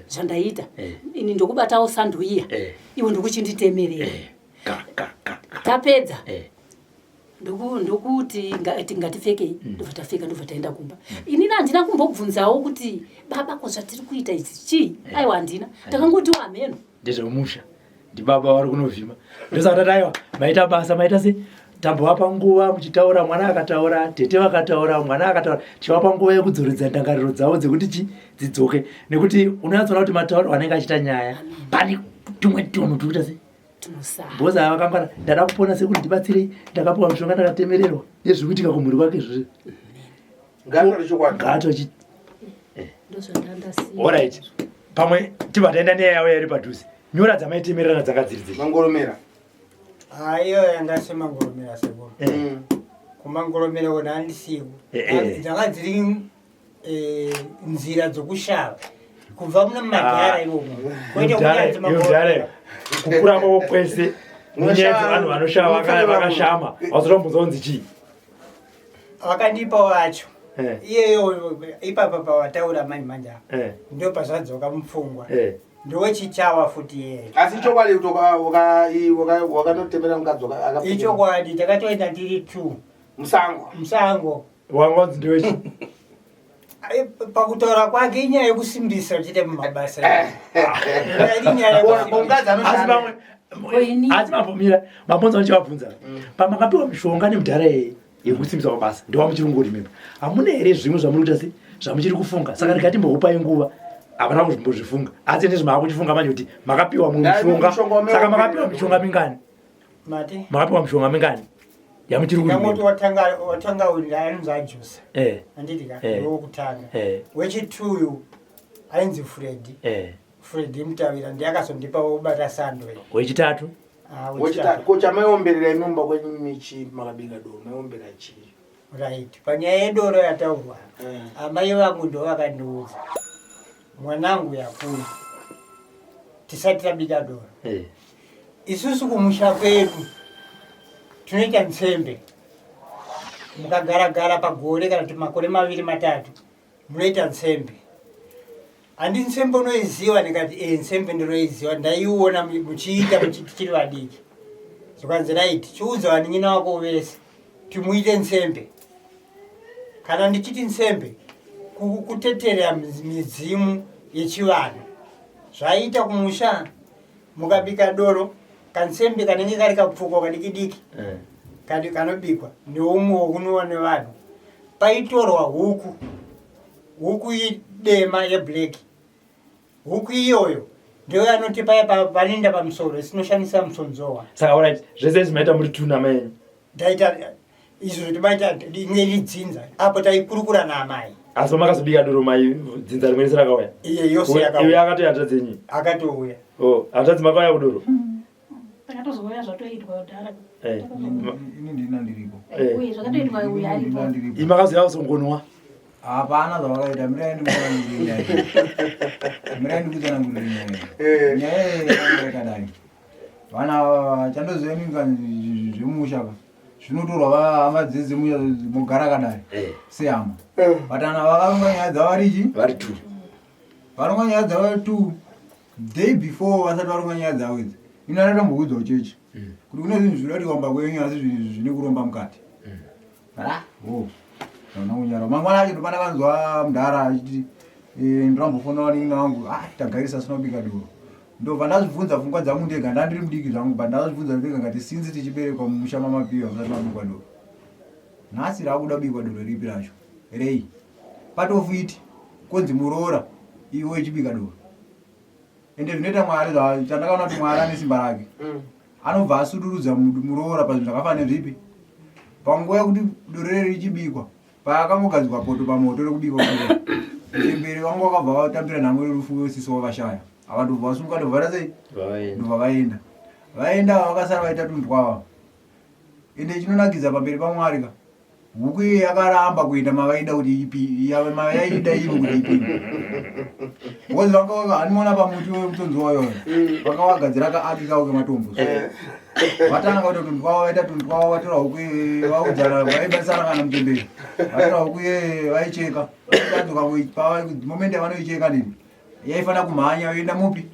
zvandaita eh. ini ndokubatawo sando iya eh. iwe ndokuchinditemerera tapedza ndokuti ngatipfekei mm. ndobva tapfeka ndobva taenda kumba mm. inini handina kumbobvunzawo kuti baba ko zvatiri kuita idzi chii aiwa handina takangotiwo hameno ndezvemusha ndibaba vari kunovhima ndosaka tati aiwa maita basa maita se tambovapa nguva muchitaura mwana akataura tete vakataura mwana akataura tichivapa nguva yekudzoredza ndangariro dzavo dzekuti chi dzidzoke nekuti unonyatsoona kuti matauro anenge achiita nyaya pane tumwe tunhu turi kuita se bhozi ava vakangwara ndada kupona sekuti ndibatsirei ndakapiwa mushonga ndakatemererwa nezviri kuitika kumhuri kwake zvose ngato orit pamwe tibva taenda neya yavo yairi padhuze nyora dzamaitemererana dzanga dziri dzei mangoromera iyo yanga semangoromera sekuru eh. kumangoromera kona andisiku eh, eh. dzanga dziri nzira dzokushava kubva muna madhara ah. imomo kwete kunyanzi mangoromera kukura kwavo kwese munyaya dzevanhu vanoshava vakashama vazotombunza kunzi chii Vakandipa wacho eh. iyeyo ipapa pawataura manje manje apa eh. ndo pazvadzoka mupfungwa eh. ndowechichawa futi iyeye asi chokwadi kuti wakanotemera mukadzi ichokwadi takatoenda tiri two musango musango wanga wanzi ndewechi pakutaura kwake inyaya yekusimbisa uchite mumabasa asi mambomira mabonza vachivabvunza mm. pamakapiwa mishonga nemudhara yeye yekusimbisa mabasa ndowamuchiri kungoti mimba hamuna here zvimwe zvamuri kuita se zvamuchiri kufunga saka ndikati mbokupai nguva havana kumbozvifunga asi ndezvimaakuchifunga manje kuti makapiwa mumwe mushonga saka makapiwa mishonga mingani Mati? Makapiwa mishonga mingani? Yamuchiri kurimira. Ndangoti watanga watanga uyu ainzi ajusa. Eh. Anditi ka eh. ndowokutanga. Eh. Wechituyu ainzi Freddy. Eh. Freddy Mutavira ndiye akazondipa wobata sando. Wechitatu? Ah, wechitatu. Ko chamaiombelera imi mumba kwenyu michi makabika doro maiombera chii? Right. Panyaya yedoro yataurwa. Eh. Amai vangu ndo vakandiudza. Mwanangu yakura. Tisati tabika doro. Eh. Isusu kumusha kwedu tinoita nzembe, mukagaragara pagore kana kuti makore maviri matatu munoita nzembe. Handi nzembe unoiziva? Ndikati e nzembe ndinoiziva, ndaiona muchiita tichiri vadiki. Zvikanzi right, chiudza vanin'ina wako vese timuite nzembe. Kana ndichiti nzembe, kuteterera midzimu yechivanhu zvaiita kumusha mukabika doro kansembe kanenge kari kapfuko kadikidiki eh. kadi kanobikwa neumwe wokunwiwa nevanhu paitorwa huku huku idema yeblack huku iyoyo ndiyo yanoti paya panoenda pamusoro isinoshandisa musonzowa saka orit zvese izvi maita muri tuna maenyu ndaita izvo zvoti maita inge iri dzinza apo taikurukura naamai asi pamakazobika doro mai dzinza rimwe rese rakauya iye yose yakauya iye akatouya hanzvadzi yenyu akatouya oh hanzvadzi makauya kudoro takatozouya zvatoitwa kudhara eh. ini ndina ndiripo eh. uye zvakatoitwa uyu aripo imi makazouya kuzongonwa hapana zvavakaita mirai ndikutsanangurire nyaya mirai ndikutsanangurire nyaya eh. nyaya iyi yakadai vana chandoziva ini zvemusha ka zvinotorwa hama dzedze mogara kadai eh. sehama eh. but ana vakaronga nyaya dzavo varichi vari two varonga nyaya dzavo vari two day before vasati varonga nyaya dzavo idzi ini anatomboudzwa chechi mm. kuti kune zvinhu zvinoda kuti kwamba kwenyu asi zvinhu zvine kuromba mukati mm. ah, oh. Ndona kunyara mangwana acho ndopana kanzwa mudhara achiti eh, ndirambofona vanin'ina vangu ah, tagarisa asina kubika doro ndobva ndazvibvunza pfungwa dzangu ndega ndandiri mudiki zvangu but ndazvibvunza ndega ngati since tichiberekwa mumusha mamapiwa musati mabikwa doro nhasi rakuda kubikwa doro ripi racho rei part of it Konzi muroora iwe ichibika doro. Ende zvinoita Mwari chandakaona kuti Mwari ane simba rake. Anobva asudurudza muroora pazvinhu zvakafanana nezvipi? Panguva yekuti doro rere richibikwa, paakangogadzikwa poto pamoto rekubikwa kudoro, muchembere vangu vakabva vatambira nhamo yerufu sisi wavashaya. Ava ndobva vasumuka ndobva vaita sei? Ndobva vaenda. Vaenda ava vakasara vaita tunhu twavo. Ende chinonakidza pamberi paMwari ka huku iye yakaramba kuenda mavaida kuti ipi yaida ivo kuti ipinde because vanga vakahanimona pamuti wemutonzi wayo vanga vagadzira kaaki kavo kematombo eh. vatanga kuita tunhu twavo vaita tunhu twavo vatora huku iye vaudzana vaibatsana kana mutemberi vatora huku iye vaicheka vadzoka moment yavanoicheka nini yaifanira kumhanya yoenda mupi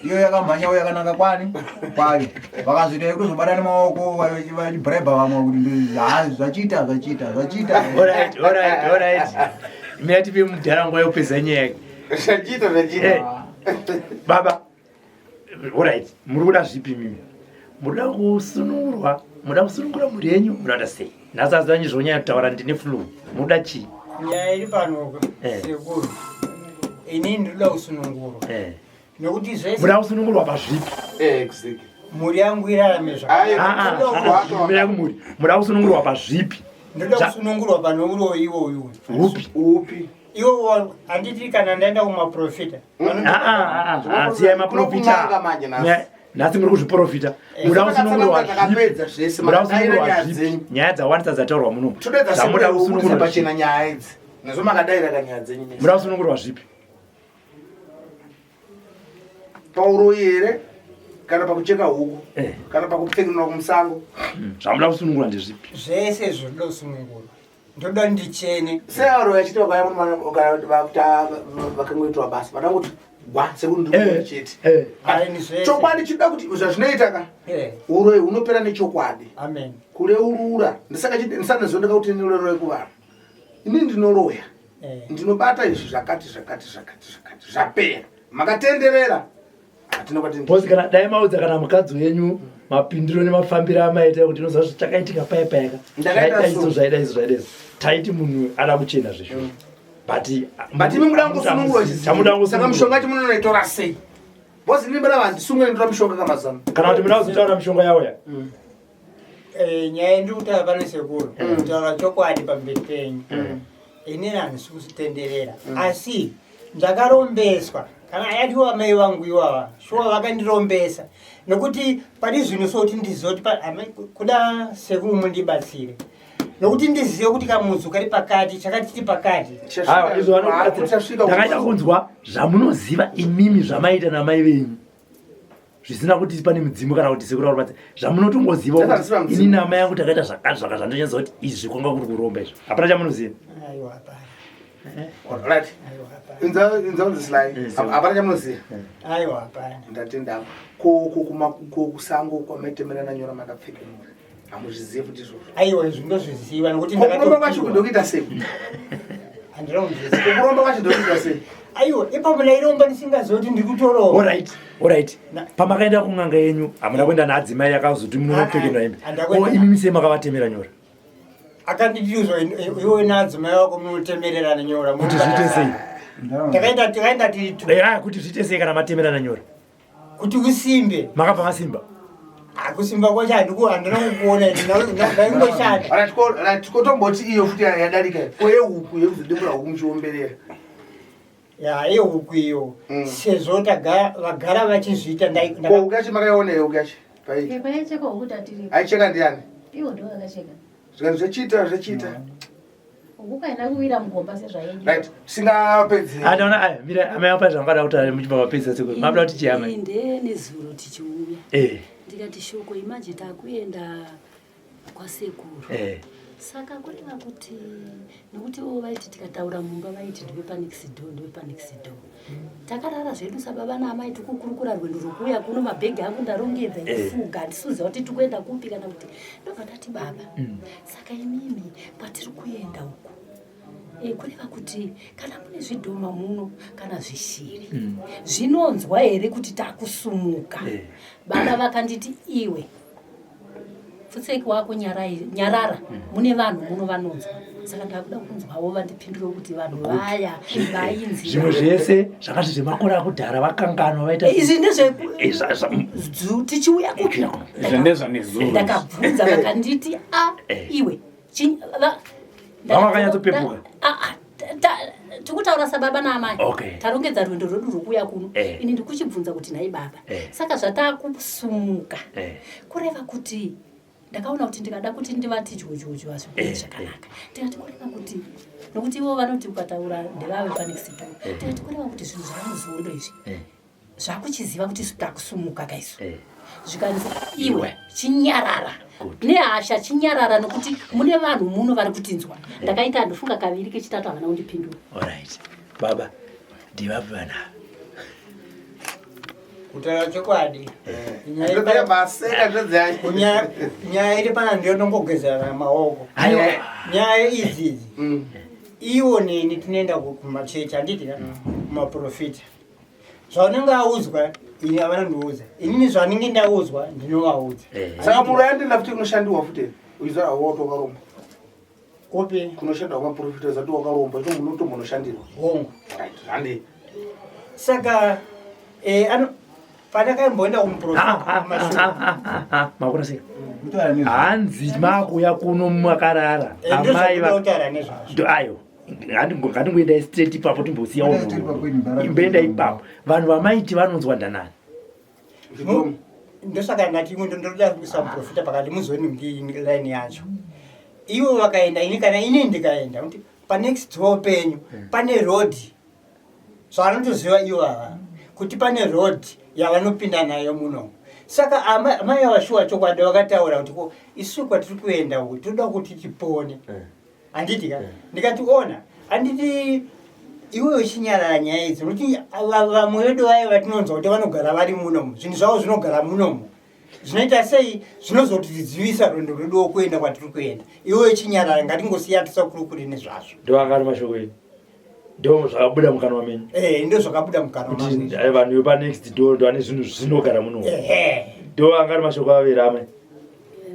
iyo yakamhanya uyo yakananga kwani kwayo vakazoita yekutozobata nemaoko vachibraiba vamwe kuti zvachiita zvachiita zvachiita mira tipe mudhara nguva yekupedza nyaya yake zvachiita zvachiita eh, baba orit muri kuda zvipi mimi muri kuda kusunungurwa muda kusunungura mhuri yenyu muda kuda sei nhasi azanyi zvonyanya kutaura ndine flu muda chii nyaya iri panoka eh. sekuru ini ndinoda kusunungurwa eh. Nekuti zvese muda kusunungurwa pazvipi eh, mhuri yangu irarame zvakanaka mhuri muda kusunungurwa pazvipi ndoda kusunungurwa pane uroyi iwoyu upi upi iwo handiti kana ndaenda kumaprofita mm. ah, ah, ah, siyai maprofita nhasi muri kuzviprofita eh, muda kusunungurwa zvipi muda kusunungurwa zvipi nyaya dzawandisa dzataurwa muno zvamuda kusunungurwa pachena nyaya idzi nezvo makadaira kanyaya dzenyu muda kusunungurwa zvipi pauroyi here kana pakucheka huku eh. kana pakupfekinura kumusango zvamuda kusunungura ndezvipi zvese zvoda kusunungurwa ndoda ndichene sevaroyi achiti vakangoitwa basa vanangoti gwa sekuti ndiri eh, chete eh. Chokwadi chinoda kuti zvazvinoita ka eh. uroyi hunopera nechokwadi kureurura ndisaka ndisandazondeka kuti ndireurure kuvanhu ini ndinoroya ndinobata izvi zvakati zvakati zvakati zvakati zvapera makatenderera Boss kana dai maudza kana mukadzi wenyu mapindiro nemafambiro amaita kuti unoziva kuti chakaitika paya paya ka zvaida izvo zvaida izvo zvaida izvo taiti munhu ada kuchena zveshuwa mm. but but imi muda kungosunungurwa chizimuda saka mishonga yacho munonoitora sei boss ini mbada vandisunge ndotora mishonga kamazano kana kuti muda kuzotaura mishonga yauya mm. Eh, nyaya yandiri kutaura pano sekuru mm. kutaura chokwadi pamberi penyu mm. inini handisi kutenderera mm. asi ndakarombeswa kana ayatiwa amai vangu iwava shuwa vakandirombesa nokuti pane zvinhu soti ndizoti kuda sekuru mundibatsire nokuti ndizive kuti kamudzi kari pakati chakati chiri pakati ndakaita kunzwa zvamunoziva imimi zvamaita namai venyu zvisina kuti pane mudzimu kana kuti sekuru varubatsi zvamunotongoziva kuti ini nama yangu takaita zvakati zvaka zvandonyatsa kuti izvi kwanga kuri kuromba izvo hapana chamunoziva hapana chamunoziva ndatenda ko kusango kwamaitemerana nyora makapfeka muri hamuzvizive futi izvozvo aiwa izvi ndozviziva nokuti kuromba kwacho ndokuita sei kuromba kwacho ndokuita sei aiwa ipapo ndairomba ndisingazivi kuti ndiri kutoromba orit orit pamakaenda kun'anga yenyu hamuna kuenda naadzimai yakazoti munopfekenwa hembe o imimi sei makavatemera nyora akanditiuzwa iwe naadzimai wako munotemererana nyora kuti zviite sei takaenda takaenda tiri eh, kuti zviite sei kana matemerana nyora kuti usimbe makabva masimba ah, kusimba kwacho handina kukuona ndaingoshanda tikotomboti iyo futi yadarika ko yehuku yekuzodembura huku muchiomberera ya yehuku iyo mm. sezvo vagara vachizviita huku yacho makaiona yehuku yacho aicheka ndiani zvikanzi zvachiita zvachiita Huku haina kuwira mugomba sezvainge. Right, tisingapedzi. Adaona aya, mira amai apa zvangada kuti ari muchibva mapedza sekuru. Mabda kuti chiyama. Inde nezuro tichiuya. Eh. Ndikati shoko imanje takuenda kwasekuru. Eh. Saka kureva kuti nekuti ivo vaiti tikataura mumba vaiti ndiwe panext door ndiwe panext door. Takarara zvedu sababa naamai tikukurukura rwendo rwokuuya kuno mabhegi angu ndarongedza eh. ekufuga handisuziva kuti tikuenda kupi kana kuti ndobva ndati baba mm. Saka imimi kwatiri kuenda uku e, kureva kuti kana mune zvidhoma muno kana zvishiri mm. zvinonzwa here kuti takusumuka e. Baba vakanditi iwe pfutseki wako nyarai, nyarara mm. mune vanhu muno vanonzwa. Saka ndakuda kunzwawo vandipindure kuti vanhu vaya vainzi Zvimwe zvese zvakati zvemakore akudhara vakanganwa vaita Izvi ndezve Eh, tichiuya kupi? Izvi ndezvanezuro. Ndakabvunza vakanditi a iwe Vanga vakanyatsopepuka? Tikutaura sababa naamai. Okay. Tarongedza rwendo rwedu rwokuuya kuno. Eh. Ini ndikuchibvunza kuti nhai baba, Eh. saka zvatakusumuka, Eh. kureva kuti ndakaona kuti ndikada kuti ndivati jojojo hazvikuti Eh, zvakanaka. Ndikati kureva kuti, nokuti ivo vanoti ukataura ndevave panext door. Eh. Ndikati kureva kuti zvinhu zvaamuzondo izvi Eh. zvakuchiziva kuti isu takusumuka kaisu. Eh. Zvikanzi iwe Iwe. chinyarara Good. nehasha, chinyarara nokuti mune vanhu muno vari kutinzwa. Ndakaita ndofunga kaviri, kechitatu havana kundipindura. Alright. Baba, ndivapi vanhu ava? Kutaura chokwadi, Ndopera maseka ndodzi. Nyaya iri pana ndiyo ndongogezana maoko. Aiwa. Nyaya idzi idzi, iwo neni tinoenda kumachechi, handiti ka, kumaprofita. Zvaunenge audzwa ini havana ndiudza, inini zvanenge ndaudzwa ndinovaudza. Eh. Saka muro yandienda futi kunoshandiwa futi uizara woto wakaromba. Kupi? Kunoshandwa kumaprofita zati wakaromba ito munotombonoshandirwa. Hongu. Right, handi. Saka pandakamboenda kumuprofita kumashure. Makurasika. Kutaura nezvo. Hanzi makuya kuno makarara. Ndozvakuda Amai kutaura nezvazvo. Ayo. Ngatingoendai straight ipapo timbosiyawo. Kuenda straight ipapo, ini Imboenda ipapo. Vanhu vamaiti vanonzwa ndanani? Zvidomu. Ndosaka ndati imwe ndoda kuisa muprofita pakati muzoni line yacho. Ivo vakaenda, ini kana ini ndikaenda kuti panext door penyu pane road, zvavanotoziva ivo ava kuti pane road yavanopinda nayo muno. Saka amai avashuwa chokwadi vakataura kuti ko isu kwatiri kuenda uku toda kuti tipone, handiti ka? Ndikati ona, handiti iwe uchinyarara nyaya idzi, nokuti vamwe vedu vaya vatinonzwa kuti vanogara vari munomu, zvinhu zvavo zvinogara munomu, zvinoita sei, zvinozotidzivisa rwendo rwedu wokuenda kwatiri kuenda. Iwe uchinyarara, ngatingosiya tisakurukuri nezvazvo. Ndoangari mashoko enyu? Ndo zvakabuda mukanwa menyu? Eh, ndo zvakabuda mukanwa Kuti mangu. vanhu vepanext door ndo vane zvinhu zvinogara muno? Ehe. Ndo angari mashoko avera amai?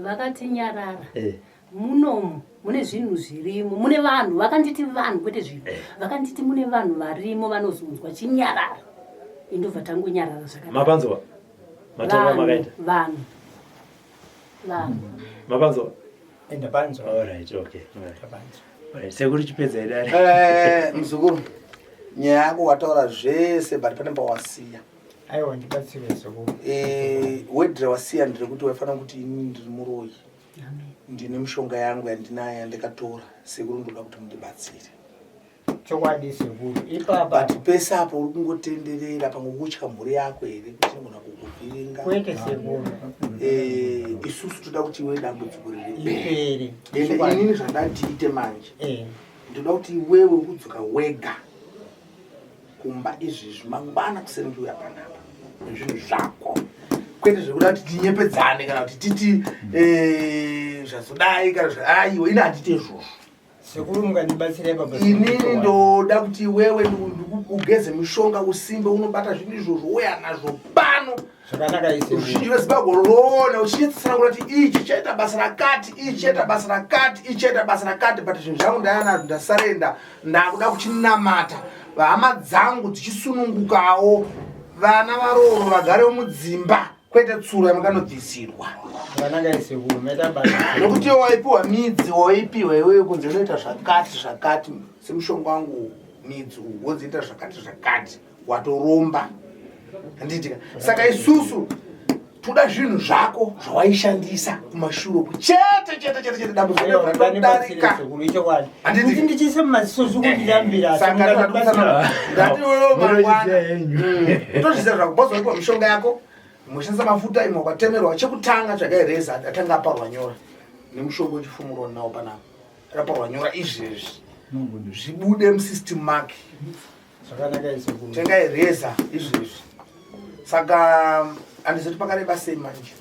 Vakati nyarara. Eh. Munomu mune zvinhu zvirimo, mune vanhu, vakanditi vanhu kwete zvinhu. Eh. Vakanditi mune vanhu varimo vanozonzwa, chinyarara. Indobva tangonyarara zvakanaka. Mapanzwa matauriro Vanhu, amakaita? vanhu, vanhu. Mapanzwa? Ndapanzwa. Alright, okay, alright. Ndapanzwa. Alright, sekuri chipedza idare. Eh, muzukuru, nyaya yako wataura zvese, but pane pawasiya. Aiwa, ndibatsire sekuru. Eh, wedhira wasiya nderekuti waifanira kuti inini ndiri muroyi, ndine mishonga yangu yandinayo yandakatora, sekuru ndoda kuti mundibatsire. Chokwadi sekuru, ipapa. But pese apo uri kungotenderera pamwe kutya mhuri yako here kuti inogona kukuvhiringa? Kwete sekuru. Eh, isusu toda kuti iwe dambudziko riri Ipere. Ende inini zvandatiite manje, Eh. ndoda kuti iwewe udzoka wega kumba izvezvi mangwana kuseni, ndiuya panapa nezvinhu zvako, kwete zvekuda kuti tinyepedzane kana kuti titi zvazodai kana aiwa, ini handite izvozvo. Sekuru, mungandibatsira ipapa? Inini ndoda kuti iwewe ugeze mishonga, usimbe, unobata zvinhu izvozvo, uya nazvo pano. Zvakanaka isekuru. Iwe Zimbabwe roona uchitsanangura kuti ichi chaita basa rakati, ichi chaita basa rakati, ichi chaita basa rakati, but zvinhu zvangu ndayanazvo, ndasarenda, ndakuda kuchinamata, hama dzangu dzichisunungukawo, vana varoro vagarewo mudzimba, kwete tsuro yamakanobvisirwa. Zvakanaka isekuru, maita basa. Nokuti iwe waipiwa midzi, waipiwa iwewe kunzi unoita zvakati zvakati, semushonga wangu midzi uwu wonziita zvakati zvakati, watoromba, handitika? Saka isusu toda zvinhu zvako zvawaishandisa kumashure uku chete chete chete chete, dambudziko Aiwa, mungandibatsire ratodarika. sekuru, ichokwadi. Handiti? Kuti ndichiise mumaziso zvikundidambira. Saka ndati iwewe mangwana Munozviziva henyu. Tozviziva zvako, bozoipiwa mishonga yako, mushandisa mafuta imwe wakatemerwa. Chekutanga tsvagai reza atanga aparwa nyora nemushonga wechifumuro nawo panapa raparwa nyora izvezvi, zvibude musystem make. Zvakanaka isekuru. Tengai reza izvezvi. Saka handizoti pakareba sei manje.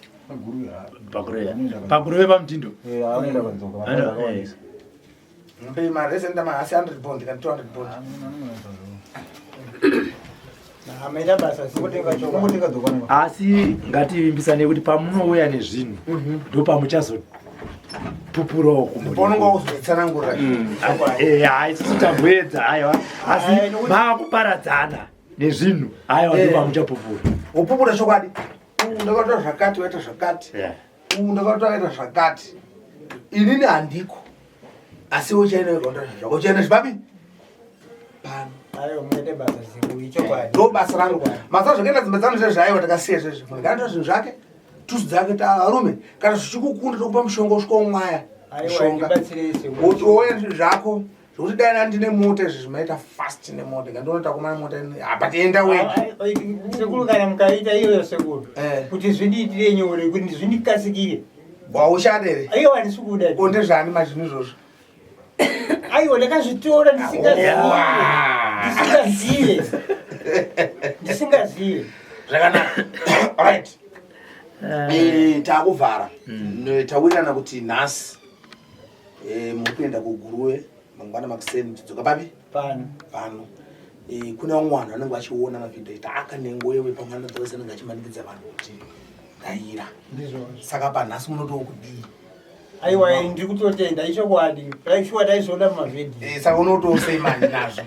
Paguruve pamutindo. Anoenda kwadzoka. Ano, eh. Mpe mareza enda mahasi 100 bond kana 200 bond. Ah, maita basa sekuru, chokwadi. Ungotenga dzokwana. Asi ngativimbisane kuti pamunouya nezvinhu ndo pamuchazotaura. mukupupurawo kumuripaunonga kuzotsanangurira mm. eh, hai isusu tamboedza aiwa asi maakuparadzana nezvinhu aiwa eh. ndopamuchapupura wopupura chokwadi ndakatoa zvakati waita zvakati ndakatoa waita zvakati inini handiko asi uchaenda wega zvako uchaenda zvipapi pano ndo basa rangu mazuva zvakaenda dzimba dzangu zvezvo aiwa takasiya zvezvo munhu kana zvinhu zvake tusu dzake tarume kana zvichikukunda tokupa mushonga usvika umwaya mushonga wouya zvinhu zvako zvekuti dai ndandine mota izvi zvimaita fast nemota kandiona takumana mota but enda wega sekuru kana mukaita iyoyo sekuru eh. kuti zvindiitire nyore kuti zvindikasikire waushanda here aiwa handisi kuda ko ndezvani mazvinhu izvozvo aiwa ndakazvitora ndisingazive ndisingazive zvakanaka right eh. Eh, takuvhara mm. tawirirana kuti nhasi eh, muri kuenda kuguruve mangwana makuseni muchidzoka papi pano pano eh, kune vamwe vanhu vanenge vachiona mavhidhiyo ita akanengo yewe pamwe anodzosa anenge achimanikidza vanhu kuti raira saka panhasi munotoo kudii aiwa ndiri kutotenda ichokwadi shuwa taizviona mumavhidhiyo eh, saka unotosei mani nazvo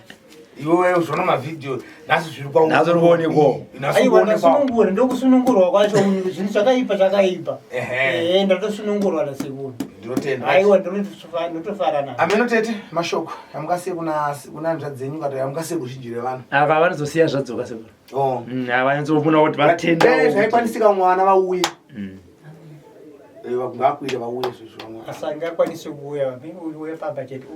iwe uzviona mavhidhiyo nhasi zviri kwanhasi uri kuonekwawo aiwa ndasunungura ndokusunungurwa kwacho zvinhu zvakaipa zvakaipa ehe ndatosunungurwa nasekuru ndinotenda aiwa ndinotofara na ameno tete mashoko amukasiye kuna kuna hanzvadzi dzenyu kana amukasiye kuzhinji revanhu ava vanozosiya zvadzoka sekuru oh. mm, vanyatsopona kuti vatenda zvaikwanisika mwana vauye mm. Eh, ngakwire vauye zvezvo asangakwanisi kuuya uye pamba chete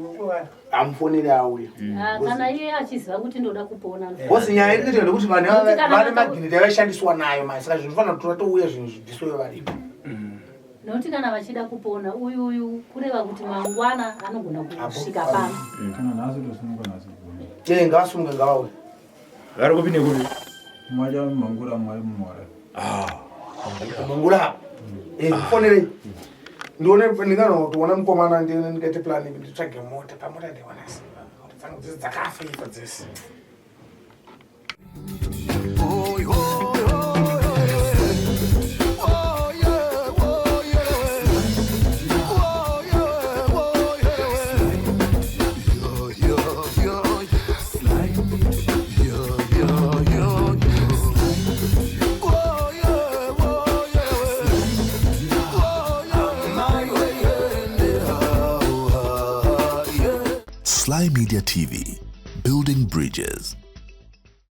amufonere auye mm. ah, kana iye achiziva kuti ndoda kupona bcause nyaya iri kuita ndekuti vanhu vane magineti avaishandiswa nayo mai saka zvinofanira kuti vatouya zvinhu zvibviswe varipo mm. Nokuti kana vachida kupona uyu uyu kureva kuti mangwana anogona kusvika pano. Mm. Kana nhasi tosununga nhasi. Eh, ngavasunge ngavauye. Vari kupi nekupi? Mwaja mangura mwari mumwara. Ah. Mangura. Eh, fonerei. Ndione ndinganotoona mukomana ndione ndikaite plan nditsvage mota pamota ndiwana dzangu dzese dzakafa ifa dzese. Sly Media TV, building bridges.